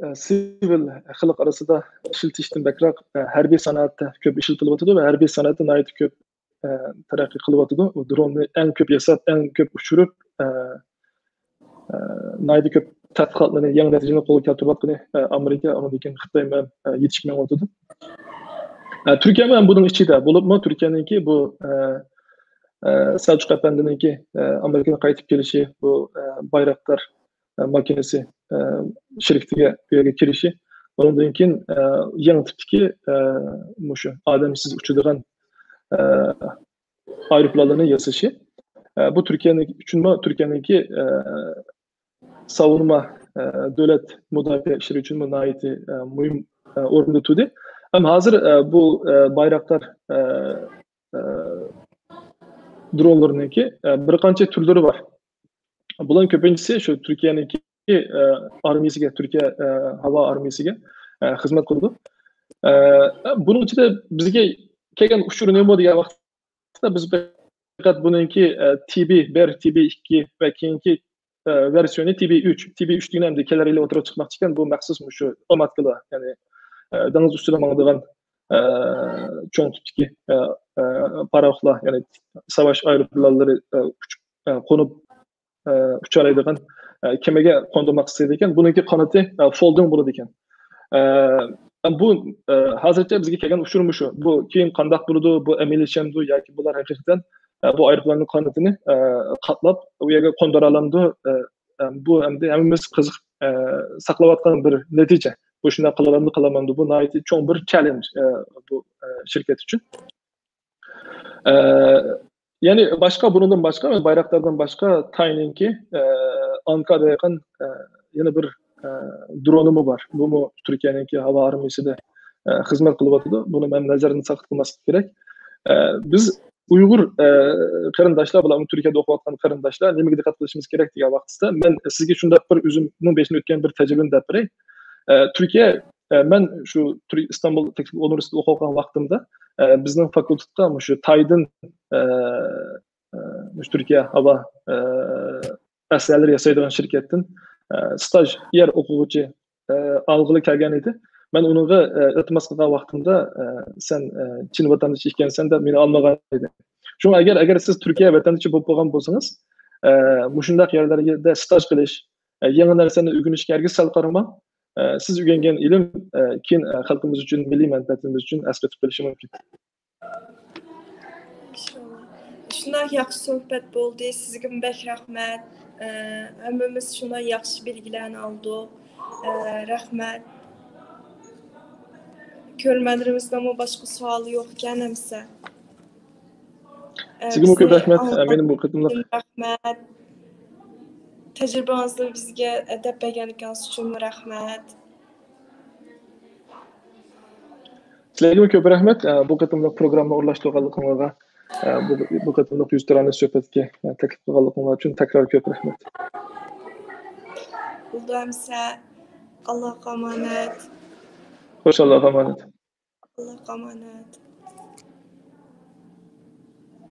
ئە، سىۋىل خەلق ئارىسىدا ئىشلىتىشتىن بەكرەك، ئە، ھەربىي سانائەتتە كۆپ ئىشلىتىلىۋاتىدۇ ۋە ھەربىي سانائەتتە ناھايىتى كۆپ، ئە، تەرەققىي قىلىۋاتىدۇ. ئۇ دروننى ئەڭ كۆپ ياساپ، ئەڭ كۆپ ئۇچۇرۇپ، ئە، ئە، ناھايىتى كۆپ تەتقىقاتلارنى، يېڭى نەتىجىلەرنى قولغا كەلتۈرۈۋاتقىنى، ئە، ئامېرىكا، ئۇنىڭدىن كېيىن خىتاي بىلەن، ئە، يېتىشىپ مېڭىۋاتىدۇ. ئە، تۈركىيەمۇ ھەم بۇنىڭ ئىچىدە، بولۇپمۇ تۈركىيەنىڭكى بۇ، ئە، ئە، سەلچۇق ئەپەندىنىڭكى، ئە، ئامېرىكىدىن قايتىپ كېلىشى، بۇ، ئە، بايراقدار، ئە، ماكىنىسى، ئە، شىركىتىگە، بۇ يەرگە كېلىشى، ئۇنىڭدىن كېيىن، ئە، يېڭى تىپتىكى، ئە، مۇشۇ ئادەمسىز ئۇچىدىغان، ئە، ئايروپىلانلارنى ياسىشى، ئە، بۇ تۈركىيەنىڭ ئۈچۈنمۇ، تۈركىيەنىڭكى، ئە، ساۋۇنما، ئە، دۆلەت مۇداپىئە ئىشلىرى ئۈچۈنمۇ ناھايىتى، ئە، مۇھىم، ئە، ئورۇندا تۇردى. ھەم ھازىر، ئە، بۇ، ئە، بايراقدار، ئە، ئە، درونلىرىنىڭكى، ئە، بىر قانچە تۈرلىرى بار. بۇلارنىڭ كۆپىنچىسى شۇ تۈركىيەنىڭكى، ئە، ئارمىيەسىگە، تۈركىيە، ئە، ھاۋا ئارمىيەسىگە، ئە، خىزمەت قىلىدۇ. ئە، بۇنىڭ ئىچىدە بىزگە كەلگەن ئۇچۇر نېمە دېگەن ۋاقىتتا، بىز پەقەت بۇنىڭكى، ئە، تى بى بىر، تى بى ئىككى ۋە كېيىنكى، ئە، ۋېرسىيونى تى بى ئۈچ، تى بى ئۈچ دېگەن ئەمدى كېلەر يىلى ئوتتۇرىغا چىقماقچى ئىكەن، بۇ مەخسۇس مۇشۇ ئاتوماتكىلار، يەنى، ئە، دېڭىز ئۈستىدە ماڭىدىغان، ئە، چوڭ تىپتىكى، ئە، ئە، پاراخوتلار، يەنى ساۋاش ئايروپىلانلىرى، ئە، ئۇچۇپ، ئە، قونۇپ، ئە، ئۇچالايدىغان، ئە، كېمىگە قوندۇرماق ئىستەيدىكەن. بۇنىڭكى قانىتى، ئە، فولدىنگ بولىدىكەن. ئە، بۇ، ئە، ھازىرچە بىزگە كەلگەن ئۇچۇر مۇشۇ. بۇ كېيىن قانداق بولىدۇ، بۇ ئەمەلىيلىشەمدۇ ياكى بۇلار ھەقىقەتەن، ئە، بۇ ئايروپىلاننىڭ قانىتىنى، ئە، قاتلاپ، ئۇ يەرگە قوندۇرالامدۇ؟ ئە، ئە، بۇ ئەمدى ھەممىمىز قىزىق، ئە، ساقلاۋاتقان بىر نەتىجە. بۇ شۇنداق قىلالامدۇ، قىلالمامدۇ؟ بۇ ناھايىتى چوڭ بىر چاللېنج، ئە، بۇ، ئە، شىركەت ئۈچۈن. ئە، يەنى باشقا، بۇنىڭدىن باشقا، بايراقداردىن باشقا تاينىڭكى، ئە، ئانكا دەيدىغان، ئە، يەنە بىر، ئە، درونىمۇ بار. بۇمۇ تۈركىيەنىڭكى ھاۋا ئارمىيەسىدە، ئە، خىزمەت قىلىۋاتىدۇ. بۇنى ھەم نەزەردىن ساقىت قىلماسلىق كېرەك. ئە، بىز ئۇيغۇر، ئە، قېرىنداشلار، بۇلارمۇ تۈركىيەدە ئوقۇۋاتقان قېرىنداشلار نېمىگە دىققەت قىلىشىمىز كېرەك دېگەن ۋاقتىدا، مەن سىزگە شۇنداق بىر ئۆزۈمنىڭ بېشىمدىن ئۆتكەن بىر تەجرىبىنى دەپ بېرەي. ئە، تۈركىيە، ئە، مەن شۇ تۈر-، ئىستانبۇل تېخنىك ئۇنىۋېرسىتېتىدا ئوقۇۋاتقان ۋاقتىمدا، ئە، بىزنىڭ فاكۇلتېتقا مۇشۇ تايدىن، ئە، ئە، مۇشۇ تۈركىيە ھاۋا، ئە، ئەسلىھەلىرى ياسايدىغان شىركەتتىن، ئە، ستاژيېر ئوقۇغۇچى، ئە، ئالغىلى كەلگەن ئىدى. مەن ئۇنىڭغا، ئە، ئىلتىماس قىلغان ۋاقتىمدا، ئە، سەن، ئە، چىن ۋەتەندىشى ئىكەنسەن دەپ مېنى ئالمىغان ئىدى. شۇڭا ئەگەر، ئەگەر سىز تۈركىيە ۋەتەندىشى بولۇپ بولغان بولسىڭىز، ئە، مۇشۇنداق يەرلەردە ستاژ قىلىش، ئە، يېڭى نەرسىنى ئۆگىنىشكە ھەرگىز سەل قارىماڭ. ئە، سىز ئۆگەنگەن ئىلىم، ئە، كېيىن، ئە، خەلقىمىز ئۈچۈن، مىللىي مەنپەئەتىمىز ئۈچۈن ئەسقېتىپ قېلىشى مۇمكىن. ئىنشاللا. شۇنداق ياخشى سۆھبەت بولدى. سىزگىمۇ بەك رەھمەت. ئە، ھەممىمىز شۇنداق ياخشى بىلگىلەرنى ئالدۇق. ئە، رەھمەت. كۆرۈرمەنلىرىمىزنىڭمۇ باشقا سوئالى يوق ئىكەن ئەمىسە. ئە، سىزگىمۇ كۆپ بىزنى رەھمەت. ئە، ئاڭلىغان مېنى بۇ قېتىملىق رەھمەت. تەجرىبىڭىزنى بىزگە، ئە، دەپ بەرگەنلىكىڭىز ئۈچۈنمۇ رەھمەت. سىلەرگىمۇ كۆپ رەھمەت، ئە، بۇ قېتىملىق پروگرامما ئورۇنلاشتۇرغانلىقىڭلارغا، ئە، بۇ، بۇ قېتىملىق يۈزتۇرانە سۆھبەتكە، ئە، تەكلىپ قىلغانلىقىڭلار ئۈچۈن تەكرار كۆپ رەھمەت. بولدى ئەمىسە. ئاللاغا ئامانەت. خوش، ئاللاغا ئامانەت. ئاللاغا ئامانەت.